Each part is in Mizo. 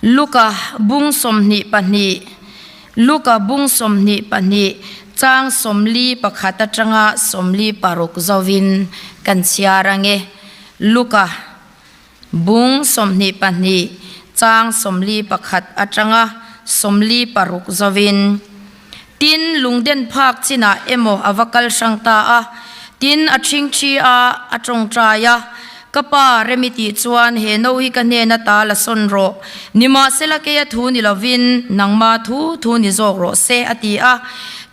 Luka bung 22 Luka bung 22 chang 41 atanga 46 zovin kan chhiar ange. Luka bung 22 chang 41 atanga 46 zovin. Tin, lungden phak chinah emaw a va kal hrang ta a, tin, a ṭhingṭhi a, a ṭawngṭai a, Ka pa, rem i tih chuan he no hi ka hnen ata la sawn rawh. Nimahsela keia thu ni lovin nangma thu thu ni zawk rawh se, a ti a.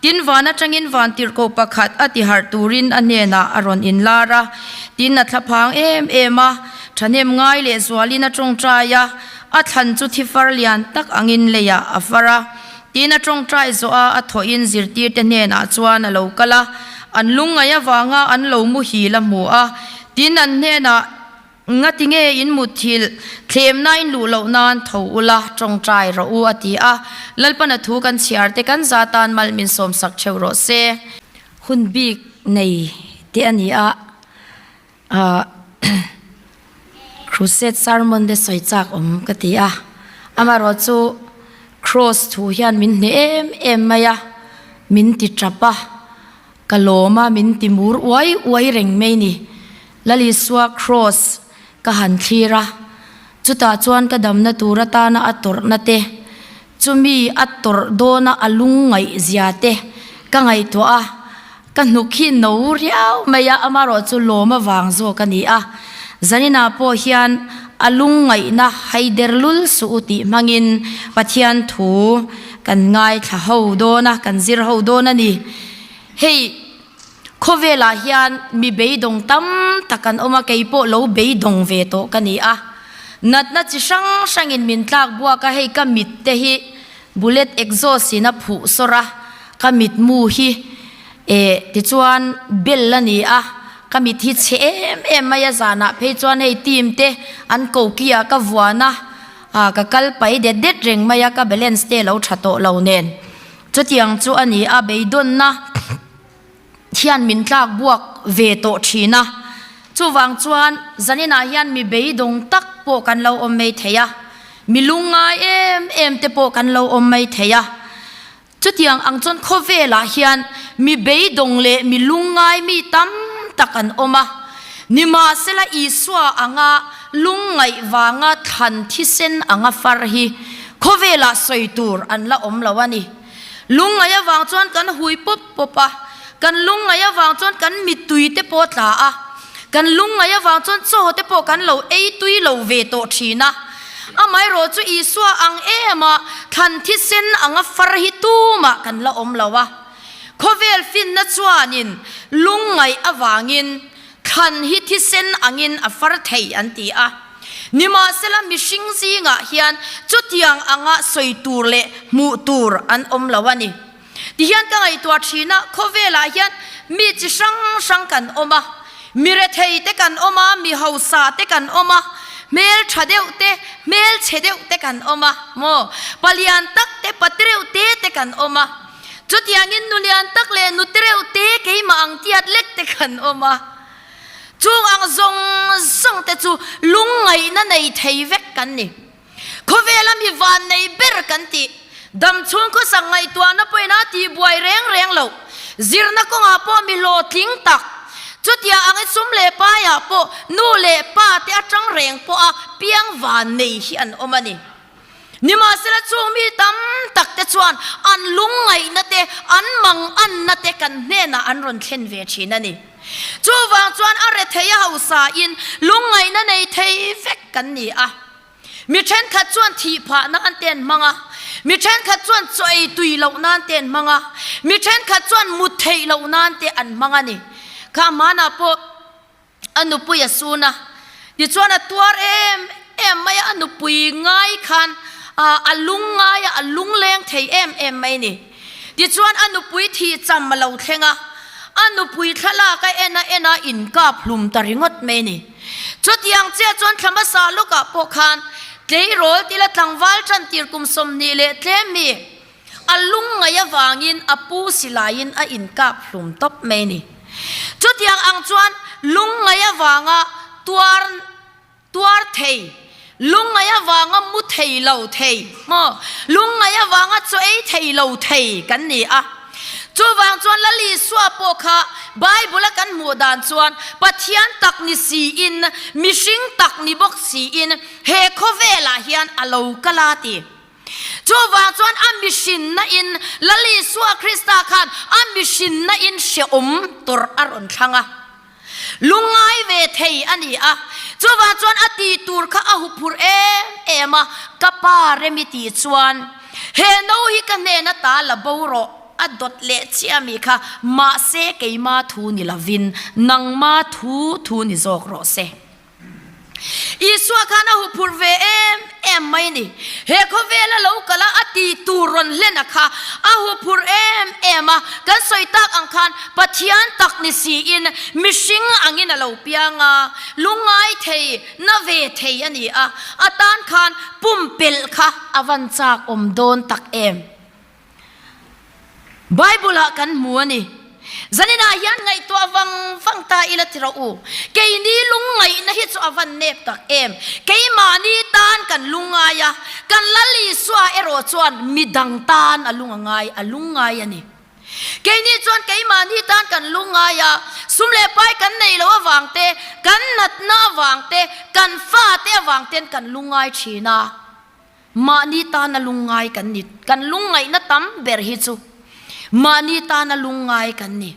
Tin, van aṭangin vantirhkoh pakhat a ti harh turin a hnenah a rawn inlar a. Tin, a thlaphang em em a, ṭhahnem ngai leh zualin a ṭawngṭai a, a thlan chu thifar lian tak angin leiah a far a. Tin a ṭawngṭai zawh a, a thawhin zirtirte hnenah chuan a lo kal a, an lungngaih avanga an lo muhil a hmu a. Tin an hnenah, Ngati nge in mutthilh, thlemna in luh loh nan tho ula, ṭawngṭai rawh u, a ti a. Lalpana thu kan chhiar te kan za tan mal min sawmsak ṭheuh rawh se. Hun bik nei te a ni a, Crusade sermon te sawi chak awm ka ti a, amaherawh chu cross thu hian min hneh em em mai a, min ti tap a, ka lawm a, min ti mur uai uai reng mai ni. Lal Isua cross ka han thlir a, chutah chuan ka damna tur atana a tawrhna te, Chumi a tawrh dawna a lungngaih zia te ka ngaihtuah a, ka hnuk hi no riau mai a, amarawh chu lawm avang zawk a ni a. Zaninah pawh hian a lungngaihna haider lul suh u tih hmangin Pathian thu kan ngaithla ho dawn a, kan zir ho dawn a ni. Hei khawvelah hian mi beidawng tam tak an awm a, kei pawh lo beidawng ve tawh ka ni a. Natna chi hrang hrangin min tlak buak a, hei ka mit te hi bullet exhaust in a phuh sawr a, ka mitmu hi eh tichuan bel a ni a, ka mit hi chhe em em mai a, zanah phei chuan hei team te an koki ah ka vuan a, ah ka kal pai det det reng mai a, ka balance te lo tha tawh lo nen. Chutiang chu a ni a, beidawnna hian min tlak buak ve tawh thin a. Chuvang chuan zaninah hian mi beidawng tak pawh kan lo awm mai thei a, mi lungngai em em te pawh kan lo awm mai thei a. Chutiang ang chuan khawvelah hian mi beidawng leh mi lungngai mi tam tak an awm a. Nimahsela Isua anga lungngaih vanga thlan thisen anga far hi Khawvelah sawi tur an la awm lo a ni. Lungngaih avang chuan kan hui pawp pawp a, kan lungngaih avang chuan kan mittui te pawh a tla a, kan lungngaih avang chuan chaw te pawh kan lo ei tui lo ve tawh thin a. Amaherawh chu Isua ang em a, thlan thisen anga far hi tumah kan la awm lo a. Khawvel finna chuanin lungngaih avangin Thlan hi thisen angin a far thei an ti a. Nimahsela mihring zingah hian chutiang anga sawi tur leh hmuh tur an awm lo a ni. Tihian ka ngaihtuah thin a, khawvelah hian mi chi hrang hrang kan awm a, mi rethei te kan awm a, mi hausa te kan awm a, hmel tha deuh te, hmel chhe deuh te kan awm a maw, palian tak te, patireuh te te kan awm a. Chutiangin nu lian tak leh nu tereuh te keimah ang tiat lek te kan awm a. Chung ang zawng zawng te chu lungngaihna nei thei vek kan ni. Khawvela mi van nei ber kan tih, dam chhung khawsak ngaihtuahna pawhin a tihbuai reng reng loh, zirna kawngah pawh mi hlawhtling tak, chutia ang i sum leh paiah pawh nu leh pa te atang reng pawha piang van nei hi an awm a ni. Nimahsela chung mi tam tak te chuan an lungngaihna te, an manganna te kan hnenah an rawn thlen ve thin a ni. Chuvang chuan a rethei a hausain lungngaihna nei thei vek kan ni a. Mi thenkhat chuan thih phah nan te an hmang a, mi thenkhat chuan chaw ei tui loh nan te an hmang a, mi thenkhat chuan mut theih loh nan te an hmang a ni. Kha hmanah pawh A nupui a sun a, tichuan a tuar em em mai a, a nupui ngai khan a lung ngai a, a lungleng thei em em mai ni. Tichuan a nupui thih cham a lo thleng a, a nupui thlalak a en a en a inkap hlum ta ringawt mai ni. Chutiang chiah chuan thla hmasa lawkah pawh khan tleirawl tila tlangval tantir kum 20 leh tlem mi A lungngaih avangin a pu silaiin a inkap hlum tawp mai ni. Chutiang ang chuan lungngaih avanga tuar tuar thei, Lungngaih avanga mu thei lo thei maw? Lungngaih avanga chaw ei thei lo thei kan ni a. Chuvang chuan Lal Isua pawh kha Bible a kan hmuh dan chuan Pathian tak ni siin, mihring tak ni bawk siin he khawvelah hian a lo kal a ti. Chuvang chuan a mihrinna in Lal Isua Krista khan a mihrinna in hrehawm tawrh a rawn thlang a. Lungngai ve thei a ni a, chuvang chuan a tih tur kha a huphurh em em a, Ka pa rem i tih chuan he no hi ka hnen ata la bo rawh, a dawt leh chiah mi kha, mahse keima thu ni lovin nangma thu thu ni zawk rawh se. Isua khan a huphurh ve em em mai ni. He khawvela lo kal a, a tih tur rawn hlen a kha a huphurh em em a. Kan sawi tak ang khan Pathian tak ni siin mihring angin a lo piang a, lungngai thei, na ve thei a ni a. A tan khan pumpelh kha a van chak awm dawn tak em. Bible-ah kan hmu a ni. Zaninah hian ngaihtuah vang vang ta ila ti rawh u. Keini lungngaihna hi chu a van nep tak em. Keimahni tan kan lungngai a, kan Lal Isua erawh chuan midang tan a lung a ngai, a lungngai a ni. Keini chuan keimahni tan kan lungngai a, sum leh pai kan nei lo avang te, kan natna avang te, kan fate avang ten kan lungngai thin a. Mahni tana lungngai kan ni. Kan lungngaihna tam ber hi chu mahni tana lungngai kan ni.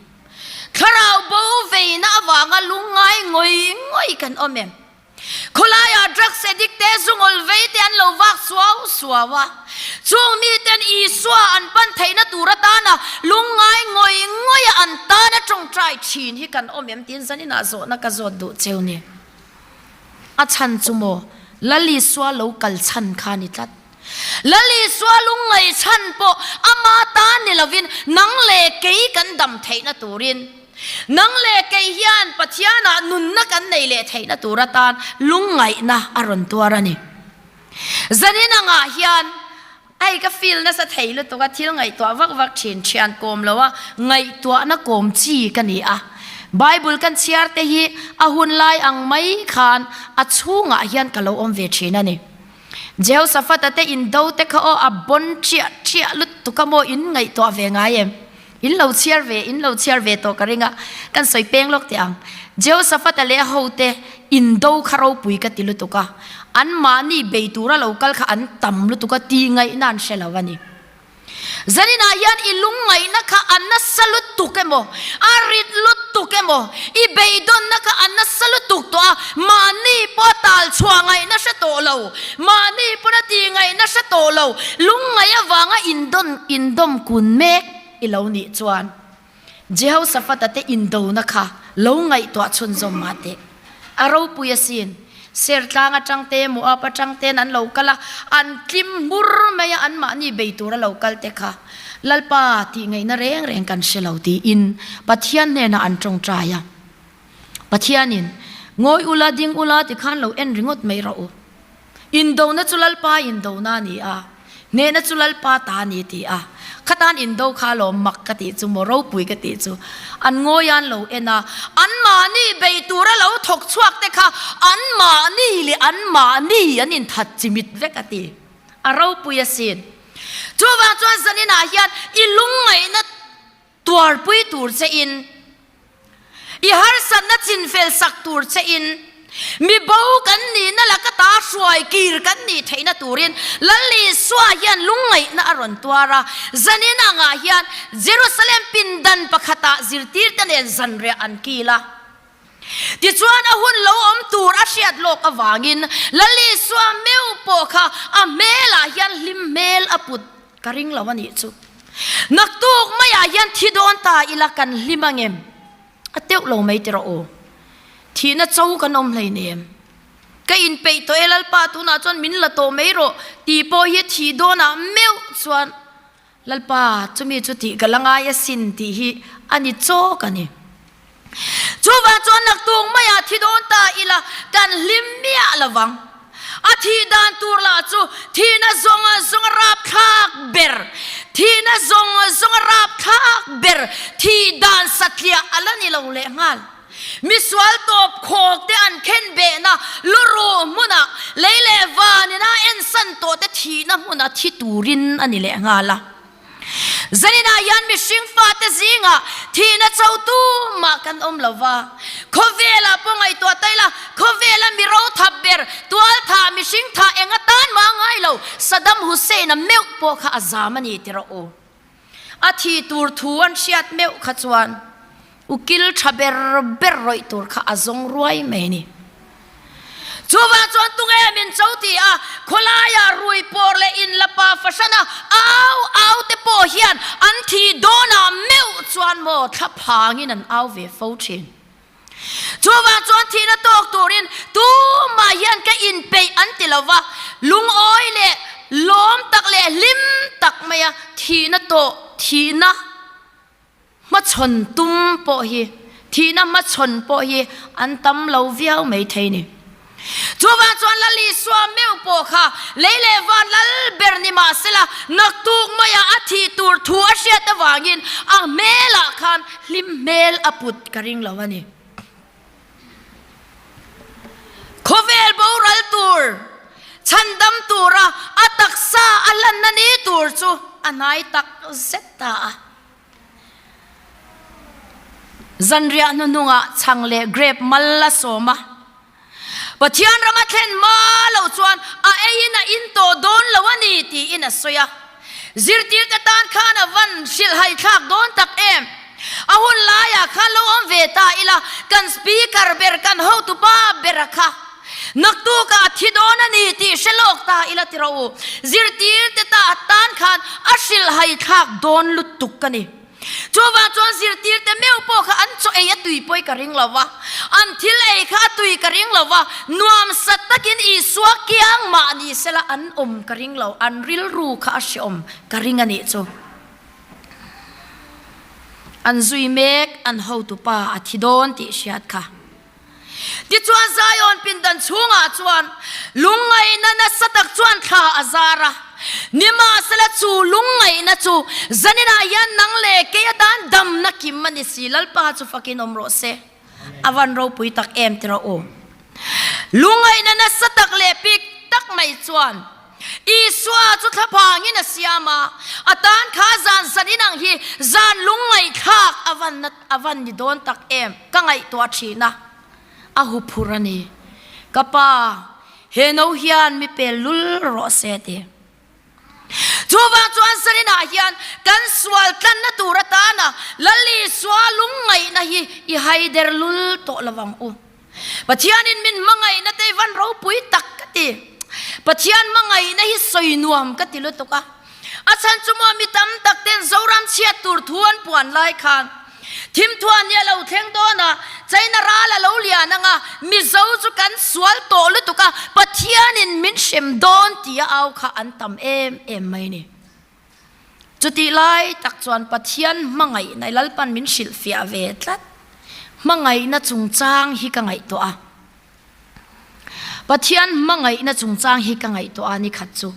Thlarau bo veina avanga lungngai ngawih ngawih kan awm em? Khawlaiah drugs addict te, zungawl vei te an lo vak suau suau a. Chung miten Isua an pan theihna tur atana lungngai ngawih ngawih a an tana tawngtai thin hi kan awm em tiin zaninah zawhna ka zawt duh cheu ni. A chhan chu maw? Lal Isua lo kal chhan kha a ni tlat. Lal Isua lungngaih chhan pawh ama ta ni lovin nang leh kei kan dam theihna turin, nang leh kei hian Pathianah nunna kan nei leh theihna tur atan lungngaihna a rawn tuar a ni. Zanin angah hian Hei ka feel nasa thei lutuk a, thil ngaihtuah vak vak thin thian kawm lo a, ngaihtuahna kawm chi ka ni a. Bible kan chhiar te hi a hun lai ang mai khan a chhungah hian ka lo awm ve thin a ni. Jehoshaphat-a te indo te kha aw a bon chiah chiah lutuk a maw in ngaihtuah ve ngai em? In lo chhiar ve, in lo chhiar ve tawh ka ring a, kan sawi peng lawk teh ang. Jehoshaphat-a leh a hote indo kha ropui ka ti lutuk a, anmahni bei tura lo kal kha an tam lutuk a, tih ngaihna an hre lo a ni. Zaninah hian i lungngaihna kha a nasa lutuk emaw, a rit lutuk emaw, i beidawnna kha a nasa lutuk tawh a, mahni pawh a tal chhuah ngaihna hre tawh lo, mahni pawn a tih ngaihna hre tawh lo, lungngaih avanga indawn indawm kun mek i lo nih chuan Jehoshaphat-a te indona kha lo ngaihtuah chhunzawm mah teh. A ropui asin. Sertlang atang te, Moab atang ten an lo kal a, an tlim hmur mai a, anmahni bei tura lo kal te kha Lalpa tih ngaihna reng reng kan hre lo tiin Pathian hnenah an tawngtai a. Pathianin, Ngawi ula, ding ula tikhan lo en ringawt mai rawh u. Indona chu Lalpa indona a ni a, hnehna chu Lalpa ta a ni ti a. Khatan indo kha alawm mak ka tih chu maw ropui ka tih chu. An ngawi an lo en a, anmahni bei tura lo thawk chhuak te kha anmahni leh anmahni an inthat chimit vek a ti. A ropui asin. Chuvang chuan zaninah hian i lungngaihna tuarpui tur che in, i harsatna chinfel sak tur che in, mi bo kan nihna laka ta hruai kir kan nih theihna turin Lal Isua hian lungngaihna a rawn tuar a. Zanin angah hian Jerusalem pindan pakhatah zirtirte nen zanriah an kil a. Tichuan a hun lo awm tur a hriat lawk avangin Lal Isua meuh pawh kha a hmelah hian hlim hmel a put ka ring lo a nih chu. Naktuk maiah hian thi dawn ta ila kan hlim angem? A teuh lo mai ti rawh u. Thihna cho kan awm hleinem. Ka inpeih tawh e Lalpa tunah chuan min la tawh mai rawh tih pawh hi thih dawnah meuh chuan Lalpa, chumi chu tih ka la ngai asin tih hi a ni chawk a ni. Chuvang chuan naktuk maiah thi dawn ta ila kan hlim miah lo vang. A thih dan tur lah chu thihna zawng zawng a rapthlak ber, thihna zawng zawng a rapthlak ber, thih dan satliah a la ni lo lehnghal. Misual tawp khawk te an khen behna luruh hmunah lei leh van ina ensan tawh te thihna hmuna thi turin a ni leh nghal a. Zaninah hian mihring fate zingah thihna cho tumah kan awm lo va. Khawvelah pawh ngaihtuah ta ila, khawvela mi ro thap ber, tualthah, mihring thah eng atan mah ngai lo, Saddam Hussein-a meuh pawh kha a zam a ni ti rawh u. A thi tur thu an hriat meuh kha chuan ukil tha ber ber rawih tur kha a zawng ruai mai a ni. Chuvang chuan tunge min cho ti a, khawlaiah rui pawr leh in la pa fahrana au au te pawh hian an thi dawnah meuh chuan maw thla phangin an au ve fo thin. Chuvang chuan thihna tawk turin tumah hian ka inpeih an ti lo va, lungawi leh lawm tak leh hlim tak maia thihna tawh thihna hmachhawn tum pawh hi thihna hmachhawn pawh hi an tam lo viau mai thei ni. Chuvang chuan Lal Isua meuh pawh kha lei leh van lal ber ni mah sela naktuk maiah a thih tur thu a hriat avangin a hmelah khan hlim hmel a put ka ring lo a ni. Khawvel boral tur, chhandam tura a taksa a hlanna ni tur chu a hnai tak zet ta a. Zanriah hnuhnungah chhang leh grape mal a sawm a. Pathian ram a thlen hma loh chuan a eiin a in tawh dawn lo a ni tiin a sawi a. Zirtirte tan khan a van hrilhhai thlak dawn tak em? A hun laiah khan lo awm ve ta ila, kan speaker ber, kan hotupa bera kha naktukah a thi dawn a ni tih hre lawk ta ila ti rawh u. Zirtirte ta tan khan a hrilhhai thlak dawn lutuk a ni. Chuvang chuan zirtirte meuh pawh kha an chaw ei a tui pawi ka ring lo va, an thil ei kha a tui ka ring lo va, nuamsa takin Isua kiang mah ni sela an awm ka ring lo, an rilru kha a hreawm ka ring a nih chu. An zui mek, an hotupa a thi dawn tih hriat kha. Tichuan Zion pindan chhungah chuan lungngaihna nasa tak chuan thla a zar a. Nimahsela chu lungngaihna chu zaninah hian nang leh kei atan damna kim a ni si. Lalpa chu fakin awm rawh se. A van ropui tak em ti rawh u. Lungngaihna nasa tak leh pik tak mai chuan Isua chu thlaphangin a siam a, a tan kha zan zan inang hi zan lungngaihthlak a van a van ni dawn tak em ka ngaihtuah thin a, a huphur a ni. Ka pa, he no hian mi pel lul rawh se ti. Chuvang chuan zaninah hian kan sual tlanna tur atana Lal Isua lungngaihna hi i haider lul tawh lo ang u. Pathianin min hmangaihna te i van ropui tak ka ti. Pathian hmangaihna hi sawi nuam ka ti lutuk a. A chhan chu maw mi tam tak ten Zoram chhiat tur thu an puan lai khan thimthuan hi a lo thleng dawn a, China ral a lo lian ang a, Mizo chu kan sual tawh lutuk a, Pathianin min hrem dawn tia au kha an tam em em mai ni. Chutih lai tak chuan Pathian hmangaihna Lalpan min hrilhfiah ve tlat. Hmangaihna chungchang hi ka ngaihtuah a. Pathian hmangaihna chungchang hi ka ngaihtuah a ni khat chu.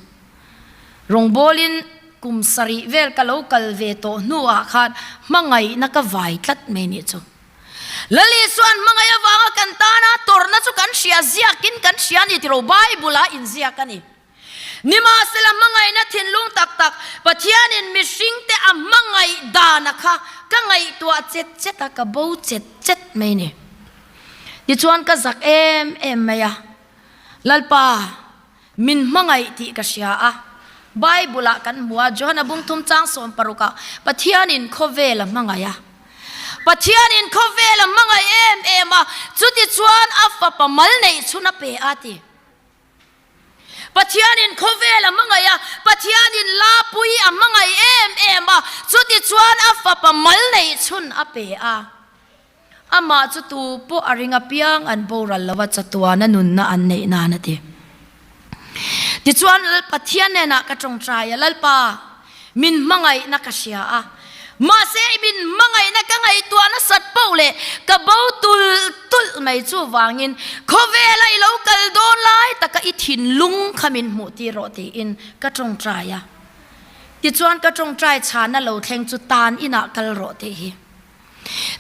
Rawngbawlin kum sarih vel ka lo kal ve tawh hnuah khan hmangaihna ka vai tlat mai nih chu. Lal Isuan hmangaih avanga kan tana tawrhna chu kan hria ziakin kan hria a ni tiro Bible-ah inziak a ni. Nimahsela hmangaihna thinlung tak tak Pathianin mihringte a hmangaih dana kha ka ngaihtuah chet chet a, ka bo chet chet mai ni. Tichuan ka zak em em mai a, Lalpa, min hmangaih tih ka hria a. Bible-ah kan hmu a, Johana bungthum chang 16 ah Pathianin khawvel a hmangaih a. Pathianin khawvel a hmangaih em em a, chutichuan a fapa mal neih chhun a pe a ti. Pathianin khawvel a hmangaih a, Pathianin Lapui a hmangaih em em a, chutichuan a fapa mal neih chhun a pe a. Amah chu tu pawh a ring apiang an boral lo a, chatuana nunna an neih nan a ti. Tichuan Pathian hnenah ka tawngtai a, Lalpa, Min hmangaihna ka hria a, mahse i min hmangaihna ka ngaihtuah nasat poh leh ka bo tulh tulh mai. Chuvangin khawvela i lo kal dawn lai taka i thinlung kha min hmuh tir rawh tiin ka tawngtai a. Tichuan ka tawngtai chhana lo thleng chu tan inah kal rawh tih hi.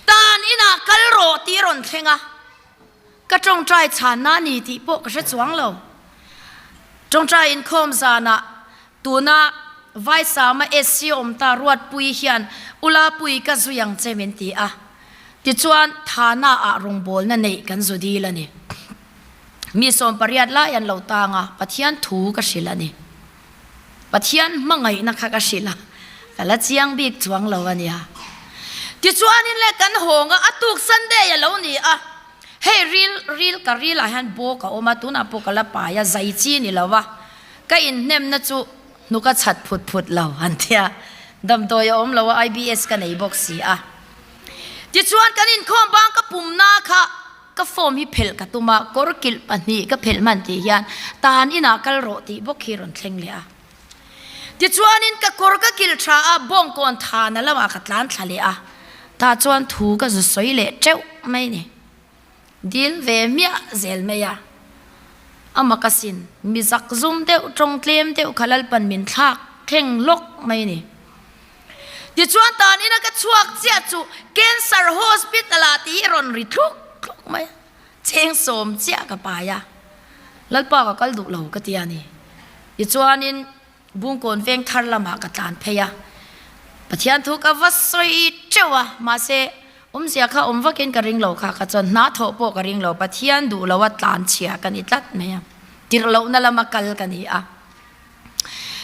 Tan inah kal rawh tih a rawn thleng a, ka tawngtai chhanna a ni tih pawh ka hre chuang lo. Tawngtai inkhawm zanah tuna Vaisama SC awm ta Ruatpuii hian Ulapui ka zui ang che min ti a, tichuan Thana ah rawngbawlna neih kan zu dil a ni. Mi 18 lai an lo tang a, Pathian thu ka hrilh a ni. Pathian hmangaihna kha ka hrilh a, ka la chiang bik chuang lo a nia. Tichuanin le kan hawng a, a tuk Sunday a lo ni a, hei ril ril ka ril ah hian bawk a awm a, tunah pawh ka la pai a, zai chi ni lo a, ka inhnemna chu hnuk a chhat phut phut lo an tia, damdawi a awm lo a, IBS ka nei bawk si a. Tichuan kan inkhawm bang ka pumna kha Ka form hi phelh ka tum a, kawr kilh pahnih ka phelh hman tih hian tan inah kal rawh tih bawk hi rawn thleng leh a. Tichuanin ka kawr ka kilh tha a, bawngkawn thana lamah ka tlan thla leh a, tah chuan thu ka zu sawi leh teuh mai ni. Dil ve hmiah zel mai a. A mak asin, mi zak zum deuh, tawng tlem deuh kha Lalpan min thlak thleng lawk mai ni. Tichuan tan ina ka chhuak chiah chu Cancer Hospital ah tih hi rawn ri thluk thluk mai a, cheng sawm chiah ka pai a, Lalpa ka kal duh lo ka ti a ni. Tichuanin Bungkawn veng thar lamah ka tlan phei a, Pathian thu ka va sawi teuh a, mahse awmzia kha awm vakin ka ring lo kha ka chuan hna thawh pawh ka ring lo, Pathian duh lo a tlan chhia ka ni tlat mai a, tirh lohna lama kal ka ni a.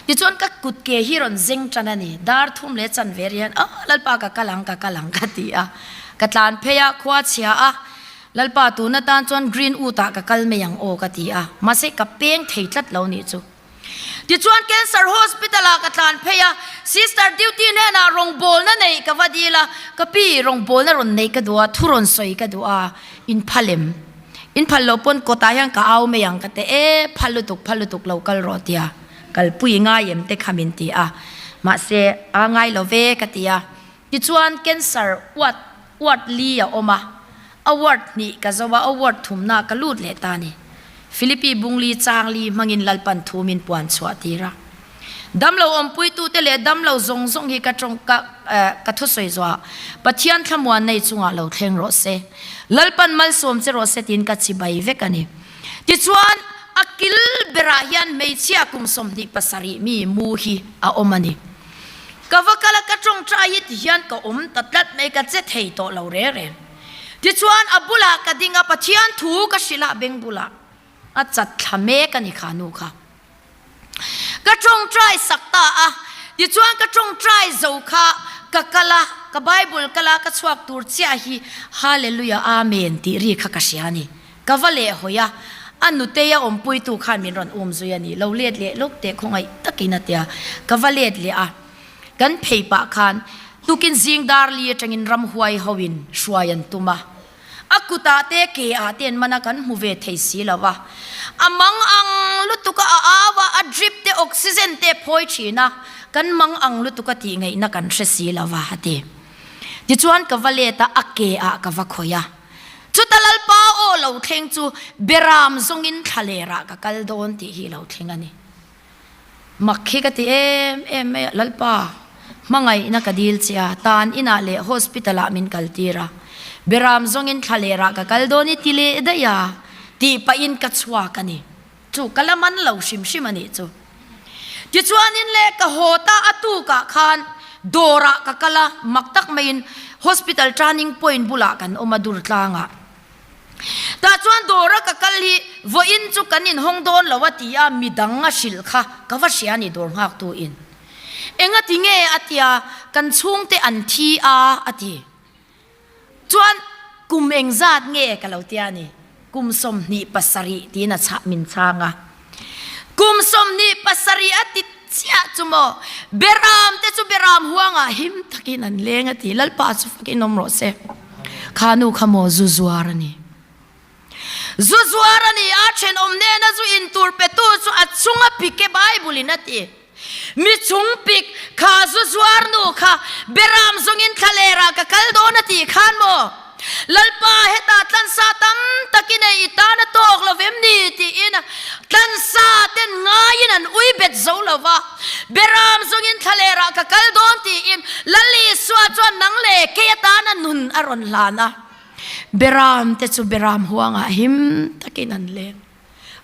Tichuan ka kut ke hi rawn zeng tan a ni, dar thum leh chan ve rian a Lalpa ka kal ang ka kal ang ka ti a, ka tlan phei a, khua chhia a, Lalpa tun atan chuan Green Wood ah ka kal mai ang aw ka ti a, mahse ka peng thei tlat lo nih chu. Tichuan Cancer Hospital ah ka tlan phei a, Sister duty hnenah rawngbawlna neih ka va dil a, ka pi rawngbawlna rawn neih ka duh a, thu rawn sawi ka duh a, in phal em? In phal loh pawn kawtah hian ka au mai ang ka ti e, phal lutuk phal lutuk lo kal rawh tia kalpui ngai em te kha min ti a, mahse a ngai lo ve ka ti a, tichuan cancer ward ward li a awm a, a ward hnih ka zo a, a ward thumna ka lut leh ta ni. Philippi Bungli chang li hmangin Lalpan thu min puan chhuah tir a. Damlo awmpuitute leh damlo zawng zawng hi ka tawng ka ka thusawi zuah Pathian thlamuan nei chungah lo thleng rawh se. Lalpan malsawm che rawh se tiin ka chibai vek a ni. Tichuan, a kil berah hian hmeichhia kum 27 mi mu hi a awm a ni. Ka va kal a, ka tawngtai hi tihian ka awm ta tlat mai, ka che thei tawh lo reng reng. Tichuan, a bulah ka ding a, Pathian thu ka hrilh a, beng bulah a chat thla mek a ni kha nu kha. Ka tawngtai sak ta a, tichuan ka tawngtai zo kha ka kal a, ka Bible kal a, ka chhuak tur chiah hi Hallelujah Amen tih ri kha ka hria a ni. Ka va leh hawi a, a nutei a awmpuitu khan min rawn um zui a ni, lo let leh lawk teh khawngaih takin a tia, ka va let leh a, kan phei pah khan tukin zing dar li atangin ramhuai hoin hruai an tum a, A kutah te ke ah te an man a kan hmu ve thei si lo a. A mang ang lutuk a a au a, a drip te oxygen te a phawi thin a, kan mang ang lutuk a tih ngaihna kan hre si lo a, a ti. Tichuan ka va let a, a ke ah ka va khawih a. Chuta Lalpa aw lo thleng chu Beram zawngin thlaler ah ka kal dawn tih hi lo thleng a ni. Mak hi ka ti em em mai a, Lalpa, hmangaihna ka dil che a, tan inah leh hospital ah min kal tir a, Beram zawngin thlaler ah ka kal dawn i ti leh daih a, tih pahin ka chhuak a ni. Chu ka la man lo hrim hrim a nih chu. Tichuanin le ka haw ta a tukah khan dawrah ka kal a, mak tak maiin hospital turning point bulah kan awm a Durtlangah. Tah chuan dawra ka kal hi vawiin chu kan inhawng dawn lo a ti a, midang a hrilh kha ka va hria a ni dawr nghaktu in. Enga ti nge a tia, kan chhungte an thi a a ti. Chuan kum engzat nge ka lo tia a ni, kum 27 tiin a chhah min chhang a. Kum 27 a ti chiah chu maw, Beram te chu Beram huangah him takin an leng a ti, Lalpa chu fakin awm rawh se. Kha nu kha maw zu zuar a ni. Zu zuar a ni a, thenawm nena zu in tur petu chu a chunga pik e Bible in a ti. Mi chung pik kha zu zuar nu kha Beram zawngin thlaler ah ka kal dawn a ti khan maw? Lalpa hetah tlansa tam tak i nei i tan a tawk lo vem ni? tiin tlansa ten ngaiin an ui bet zo lo va. Beram zawngin thlalerah ka kal dawn tiin Lal Isua chuan nang leh kei atana nun a rawn hlan a. Beram te chu beram huangah him takin an leng.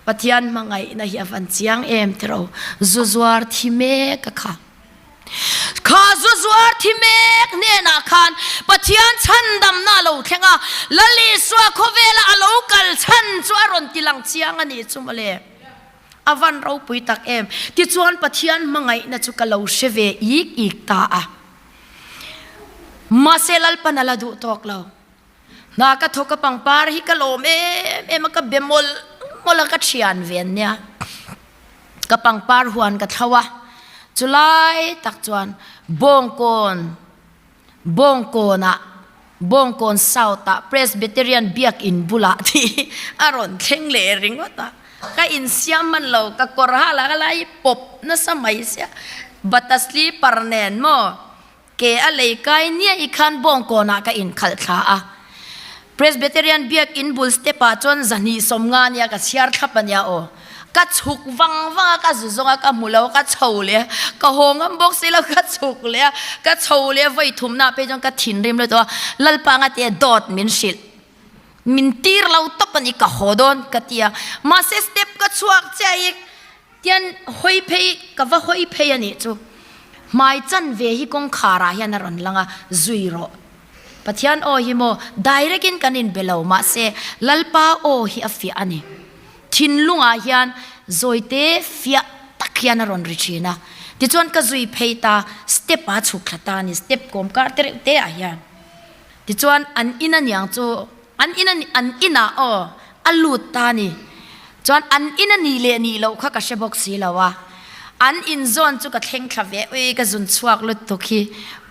Pathian hmangaihna hi a van chiang em tiro zu zuar thi mek a kha. Kha zu zuar thi mek hnenah khan Pathian chhandamna a lo thleng a, Lal Isua khawvela a lo kal chhan chu a rawn ti lang chiang a nih chu mawle. A van ropui tak em. Tichuan Pathian hmangaihna chu ka lo hre ve ik ik ta a. Mahse Lalpan a la duh tawk lo. Hna ka thawk a pangpar hi ka lawm em em a, ka be mawlh mawlh a, ka thian ve an nia. Ka pangpar huan ka thlo a, chulai tak chuan Bawngkawn, Bawngkawnah, Bawngkawn South-ah Presbyterian Biakin bulah tih a rawn thleng leh ringawt a. Ka insiam hman lo, ka kawr ha lah ka lai pawp nasa mai sia, bata slipper nen maw. Ke a lei kai nia i khan bawngkawnah ka inkhalh thla a. Presbyterian Biakin bul step ah chuan zahnih 50 nia ka chhiar thlap a nia aw. Ka chhuk vang vang a, ka zu zawng a, ka hmu lo a, ka chho leh a, ka haw ngam bawk si lo, ka chhuk leh a, ka chho leh a, vawi thumna phei chuan ka thinrim lutuk a, Lalpa anga tia dawt min hrilh. Min tir lo tawp a ni, ka haw dawn ka ti a. Mahse step ka chhuak chiah i Tian hawi phei, ka va hawi phei a nih chu. Hmai chan ve hi kawngkhar ah hian a rawn lang a, zui rawh. Pathian aw hi maw direct in kan inbe lo, mahse Lalpa aw hi a fiah a ni. Thinlung ah hian zawite fiah tak hian a rawn ri thin a. Tichuan ka zui phei ta, step ah chhuk thla ta a ni, step kawm kar te reuh te ah hian. Tichuan an in a niang chu an in a an inah aw a lut ta a ni. Chuan an in a nih leh nih loh kha ka hre bawk si lo a. An in zawn chu ka thleng thla ve ui ka zun chhuak lutuk hi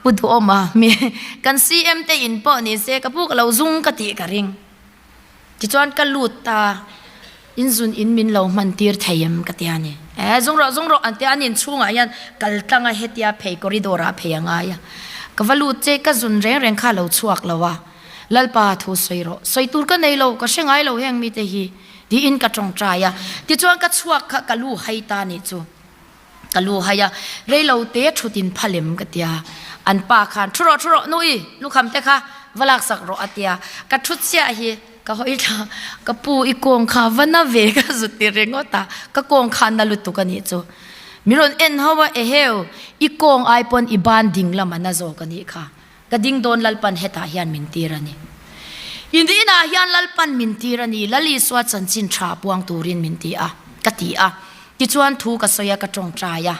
Pu Duhawma mi kan CM te in pawh ni se ka pu ka lo zung ka tih ka ring. Tichuan ka lut ta, in zun in min lo hman tir thei em ka ti a ni. Eh zung rawh zung rawh an ti a, an in chhungah hian kal tlang a hetia phei corridor ah phei a ngai a. Ka va lut che ka zun reng reng kha a lo chhuak lo a, Lalpa thu sawi rawh, sawi tur ka nei lo, ka hre ngai lo heng mite hi tiin ka tawngtai a. Tichuan ka chhuak kha ka lu hai ta nih chu. Ka lu hai a, reilo te thut in phalem ka tia. An pa khan thu rawh thu rawh nui lukham te kha va lak sak rawh a tia. Ka thu chiah hi ka hawi thla ka pu i kawng kha va na ve ka zut ti ringawt a, ka kawng kha na lutuk a nih chu. Mi rawn en ho a eheu i kawng ai pawn i ban ding lam a na zawk a nih kha. Ka ding dawn Lalpan hetah hian min tir a ni. In inah hian Lalpan min tir a ni, Lal Isua chanchin tha puang turin min ti a, ka ti a. Tichuan thu ka sawi a, ka tawngtai a.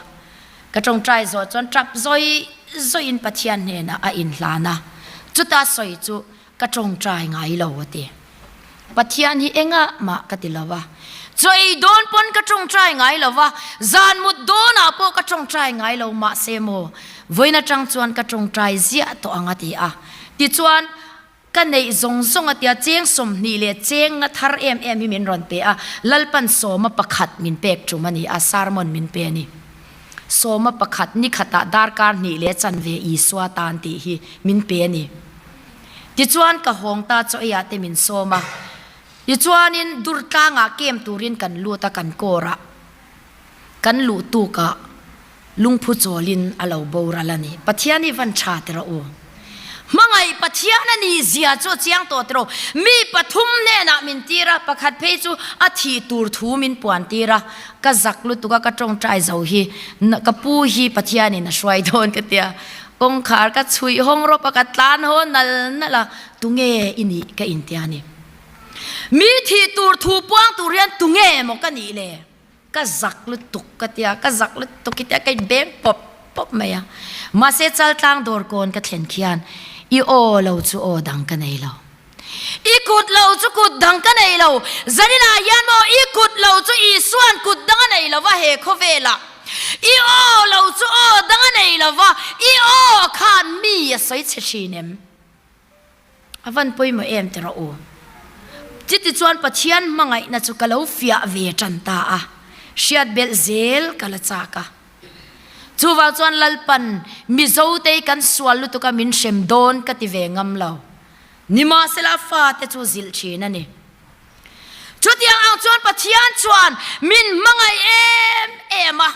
Ka tawngtai zawh chuan tap zawi zawiin Pathian hnenah a inhlan a. Chuta sawi chu ka tawngtai ngai lo a ti. Pathian hi engah mah ka ti lo a, chaw ei dawn pawn ka tawngtai ngai lo a, zan mut dawnah pawh ka tawngtai ngai lo mahse maw vawiin atang chuan ka tawngtai ziah tawh ang a ti a. Tichuan ka neih zawng zawng a tia cheng 20 leh cheng nga thar em em hi min rawn pe a, Lalpan sawma pakhat min pek tum a ni a, sermon min pe a ni. Sawma pakhat nikhatah darkar hnih leh chanve Isua tan tih hi min pe a ni. Tichuan ka hawng ta chaw eiah te min sawm a, tichuanin dur tlangah kem turin kan lut a kan kawrah kan luh tukah lungphu chawlin a lo boral a ni. Pathian hi van tha teh rawh u. Hmangaih Pathian a nih zia chu a chiang tawh teh rawh. Mi pathum hnenah min tir a, pakhat phei chu a thih tur thu min puan tir a, ka zak lutuk a ka tawngtai zo hi ka pu hi Pathianin a hruai dawn ka tia. Kawngkhar ka chhuih hawng rawp a, ka tlan haw nal nal a, tunge i nih ka intia ni. Mi thih tur thu puang tur hian tunge maw ka nih le? Ka zak lutuk ka tia, ka zak lutuk i tia ka inbeng pawp pawp mai a. Mahse Chaltlang dawrkawn ka thlen khian i aw lo chu aw dang ka nei lo. I kut lo chu kut dang ka nei lo. Zaninah hian maw i kut lo chu Isua'n kut dang a nei lo va he khawvelah. I aw lo chu aw dang a nei lo va, i aw khan mi a sawi chhe thin em? A van pawimawh em ti rawh u. Chiti chuan Pathian hmangaihna chu ka lo fiah ve tan ta a, hriat belh zel ka la chak a. Chuvang chuan Lalpan Mizotei kan sual lutuk a min hrem dawn ka ti ve ngam lo. Nimahsela fate chu zilh thin a ni. Chutiang ang chuan Pathian chuan min hmangaih em em a.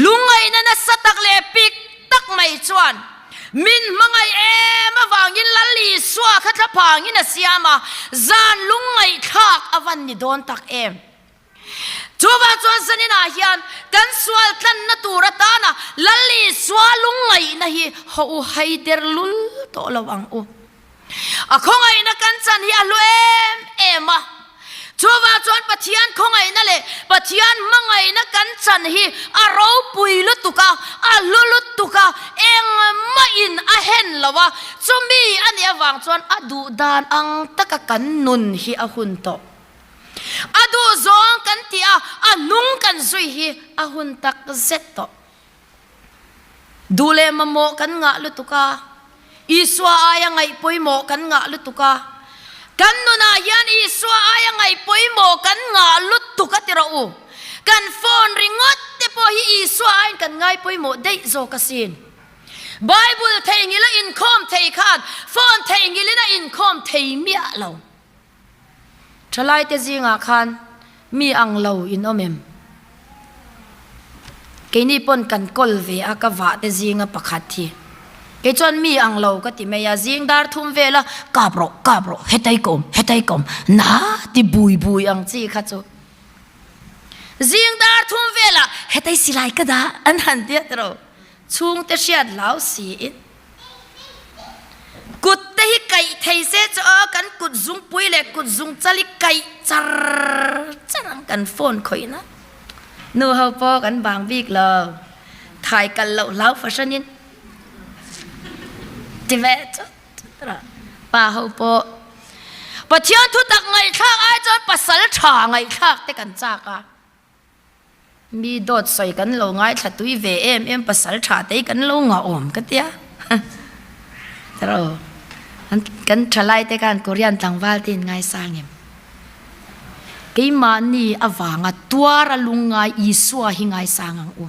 Lungngaihna nasa tak leh pik tak mai chuan min hmangaih em avangin Lal Isua kha thlaphangin a siam a, zan lungngaihthlak a van ni dawn tak em. Chuvang chuan zaninah hian kan sual tlanna tur atana Lal Isua lungngaihna hi haw u haider lul tawh lo ang u. A khawngaihna kan chan hi a hlu em em a. Chuvang chuan Pathian khawngaihna leh Pathian hmangaihna kan chan hi a ropui lutuk a, a hlu lutuk a, engmahin a hen lo a. Chumi a nih avang chuan a duh dan ang taka kan nun hi a hun tawh. A duh zawng kan tih a, a hnung kan zui hi a hun tak zet tawh. Duh leh mamawh kan ngah lutuk a, Isua aia ngaih pawimawh kan ngah lutuk a, kan nunah hian Isua aia ngaih pawimawh kan ngah lutuk a ti rawh u. Kan phone ringawt te pawh hi Isua aiin kan ngai pawimawh daih zawk asin. Bible theihnghilh a inkhawm thei khan phone theihnghilhin a inkhawm thei miah lo. Thalaite zingah khan mi ang lo in awm em? Keini pawn kan kawl ve a, ka vah te zinga pakhat hi. Kei chuan mi ang lo ka ti mai a, zing dar thum vela kap rawh, kap rawh, hetai ka awm, hetai ka awm, na ti bui bui ang chi kha chu. Zing dar thum velah hetai silai ka dah an han tia tiraw, chhungte hriat hlau siin. Kut te hi kaih thei se chu aw kan kut zungpui leh kut zungchal hi kaih char char ang kan phone khawih na. Nu ho pawh kan bang bik lo. Thai kal loh hlau fahranin ti ve chut chut ra. Pa ho pawh Pathian thutak ngaihthlak ai chuan pasal tha ngaihthlak te kan chak a. Mi dawt sawi kan lo ngaithla tui ve em em pasal tha te hi kan lo ngahawm ka tia. Taro kan thalai te khan Korean tlangval te in ngaisang em. Keimahni avanga tuar a lungngai Isua hi ngaisang ang u.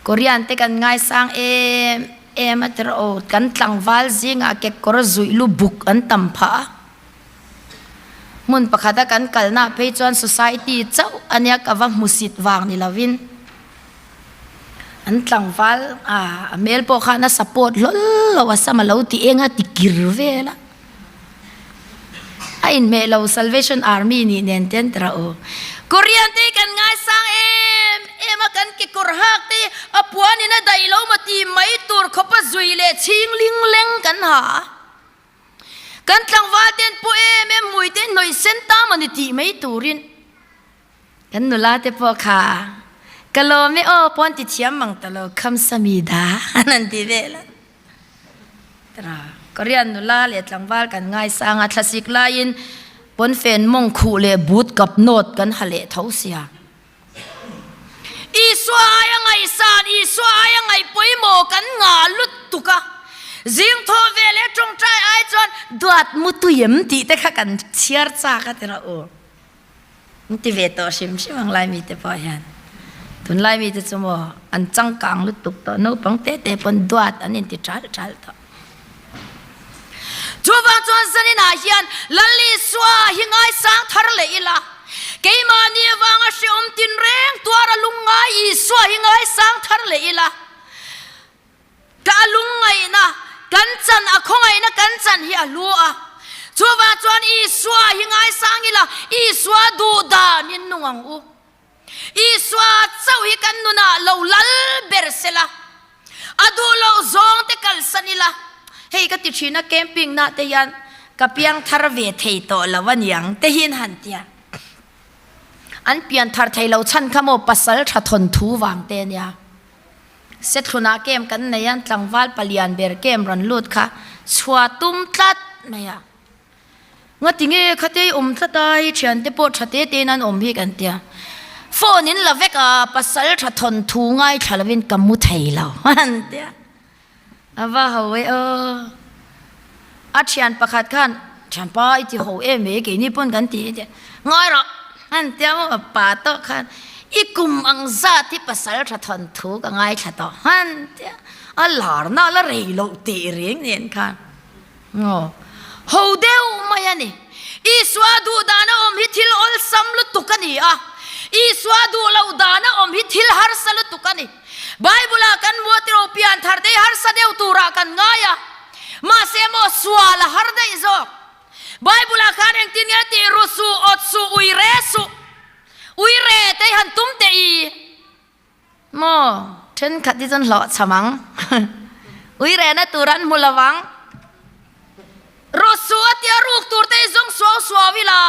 Korean te kan ngaisang em em a tiro kan tlangval zingah kekawr zuih lu buk an tam phah a. Hmun pakhata kan kalna phei chuan society chauh a nia ka va hmusit vang ni lovin an tlangval a hmel pawh khan a support hlawl lo a sam a lo ti eng a ti kir vel a a inhmeh lo Salvation Army nih nen te an ti rah u. Korean te hi kan ngaisang em em a kan kekawr hak te hi a puan in a daih lo maw ti mai tur khawp a zui leh chhing ling leng kan ha a. Kan tlangval te an pawh em em hmui te hnawih sen ta maw ni tih mai turin kan nula te pawh kha ka lawm e aw pawn ti thiam mang ta lo khamsami da an han ti vel a. Tara Korean nula leh tlangval kan ngaisang a thlasik laiin pawnfen mawng khuh leh boot kap nawt kan ha leh tho sia. Isua aia ngaihsan, Isua aia ngaih pawimawh kan ngah lutuk a. Zing thawh ve leh tawngtai ai chuan duat mu tuiem tih te kha kan chhiar chak a ti rawh u. An ti ve tawh hrim hrim ang Laimi te pawh hian. Tunlai mite chu maw an changkang lutuk tawh, naupang te te pawn duat an inti ṭal ṭal tawh. Chuvang chuan zaninah hian Lal Isua hi ngaisang thar leh ila, keimahni avanga hrehawm tinreng tuara lungngai Isua hi ngaisang thar leh ila, ka a lungngaihna kan chan, a khawngaihna kan chan hi a hlu a. Chuvang chuan Isua hi ngaisang ila, Isua duh danin nung ang u. Isua chauh hi kan nunah lo lal ber sela, a duh loh zawng te kalsan ila, hei ka ti thin a camping nah te hian ka piang thar ve thei tawh lo a niang te hian han tia. An pian thar thei lo chhan kha maw pasal tha thawn thu vang te ania. Sethlunah camp kan nei a, tlangval palian ber camp rawn lut kha chhuah tum tlat mai a. Ngati nge khatei awm tlat a, hei thiante pawh tha te tein an awm hi kan tia. Phone in la vek a, pasal tha thawn thu ngaithla lovin ka mu thei lo an tia. A va ho e aw. A thian pakhat khan, thianpa i ti ho em e, keini pawn kan ti tia. Ngawi rawh an tia maw pa tawh khan i kum ang zat hi pasal tha thawn thu ka ngaithla tawh an tia. A larna la rei loh teh reng nen khan. Aw, ho deuh mai a ni. Isua duh dana awm hi thil awlsam lutuk a ni a, Isua duh loh dana awm hi thil harsa lutuk a ni. Bible-ah kan hmu a tiro pian thar te hi harsa deuh turah kan ngai a, mahse maw sual a har daih zawk. Bible-ah khan engtin nge tih ru suh, awt suh, ui re suh, ui re te hi han tum teh i. Maw thenkhat hi chuan hlawh cham ang. Ui rehna tur an hmu lo ang. Rawh suh a tia ruk tur te hi zawng suau suau ila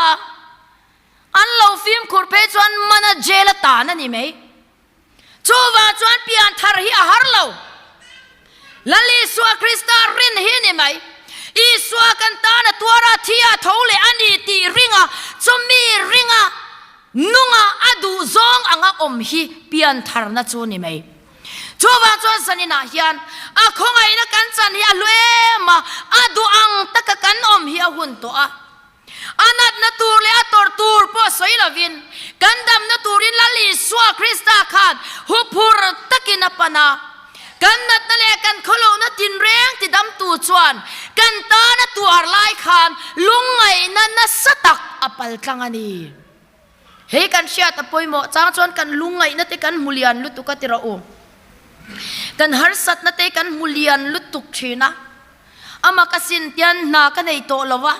an lo fimkhur phei chuan mana jail a tan a ni mai. Chuvang chuan pian thar hi a har lo. Lal Isua Krista rin hi ni mai. Isua kan tan a tuar a, thi a tho leh a ni tih ringa chumi ringa nunga a duh zawng anga awm hi piantharna chu ni mai. Chuvang chuan zaninah hian a khawngaihna kan chan hi a hlu em a, a duh ang taka kan awm hi a hun tawh a. A natna tur leh a tawrh tur pawh sawi lovin, kan damna turin Lal Isua Krista khan huphur takin a pan a. Kan natna leh kan khawlohna tinreng tidamtu chuan kan tana tuar lai khan lungngaihna nasa tak a paltlang a ni. Hei kan hriat a pawimawh chang chuan kan lungngaihna te kan hmu lian lutuk a ti rawh u. Kan harsatna te kan hmu lian lutuk thin a. Ama ka sin tian hna ka nei tawh lo a,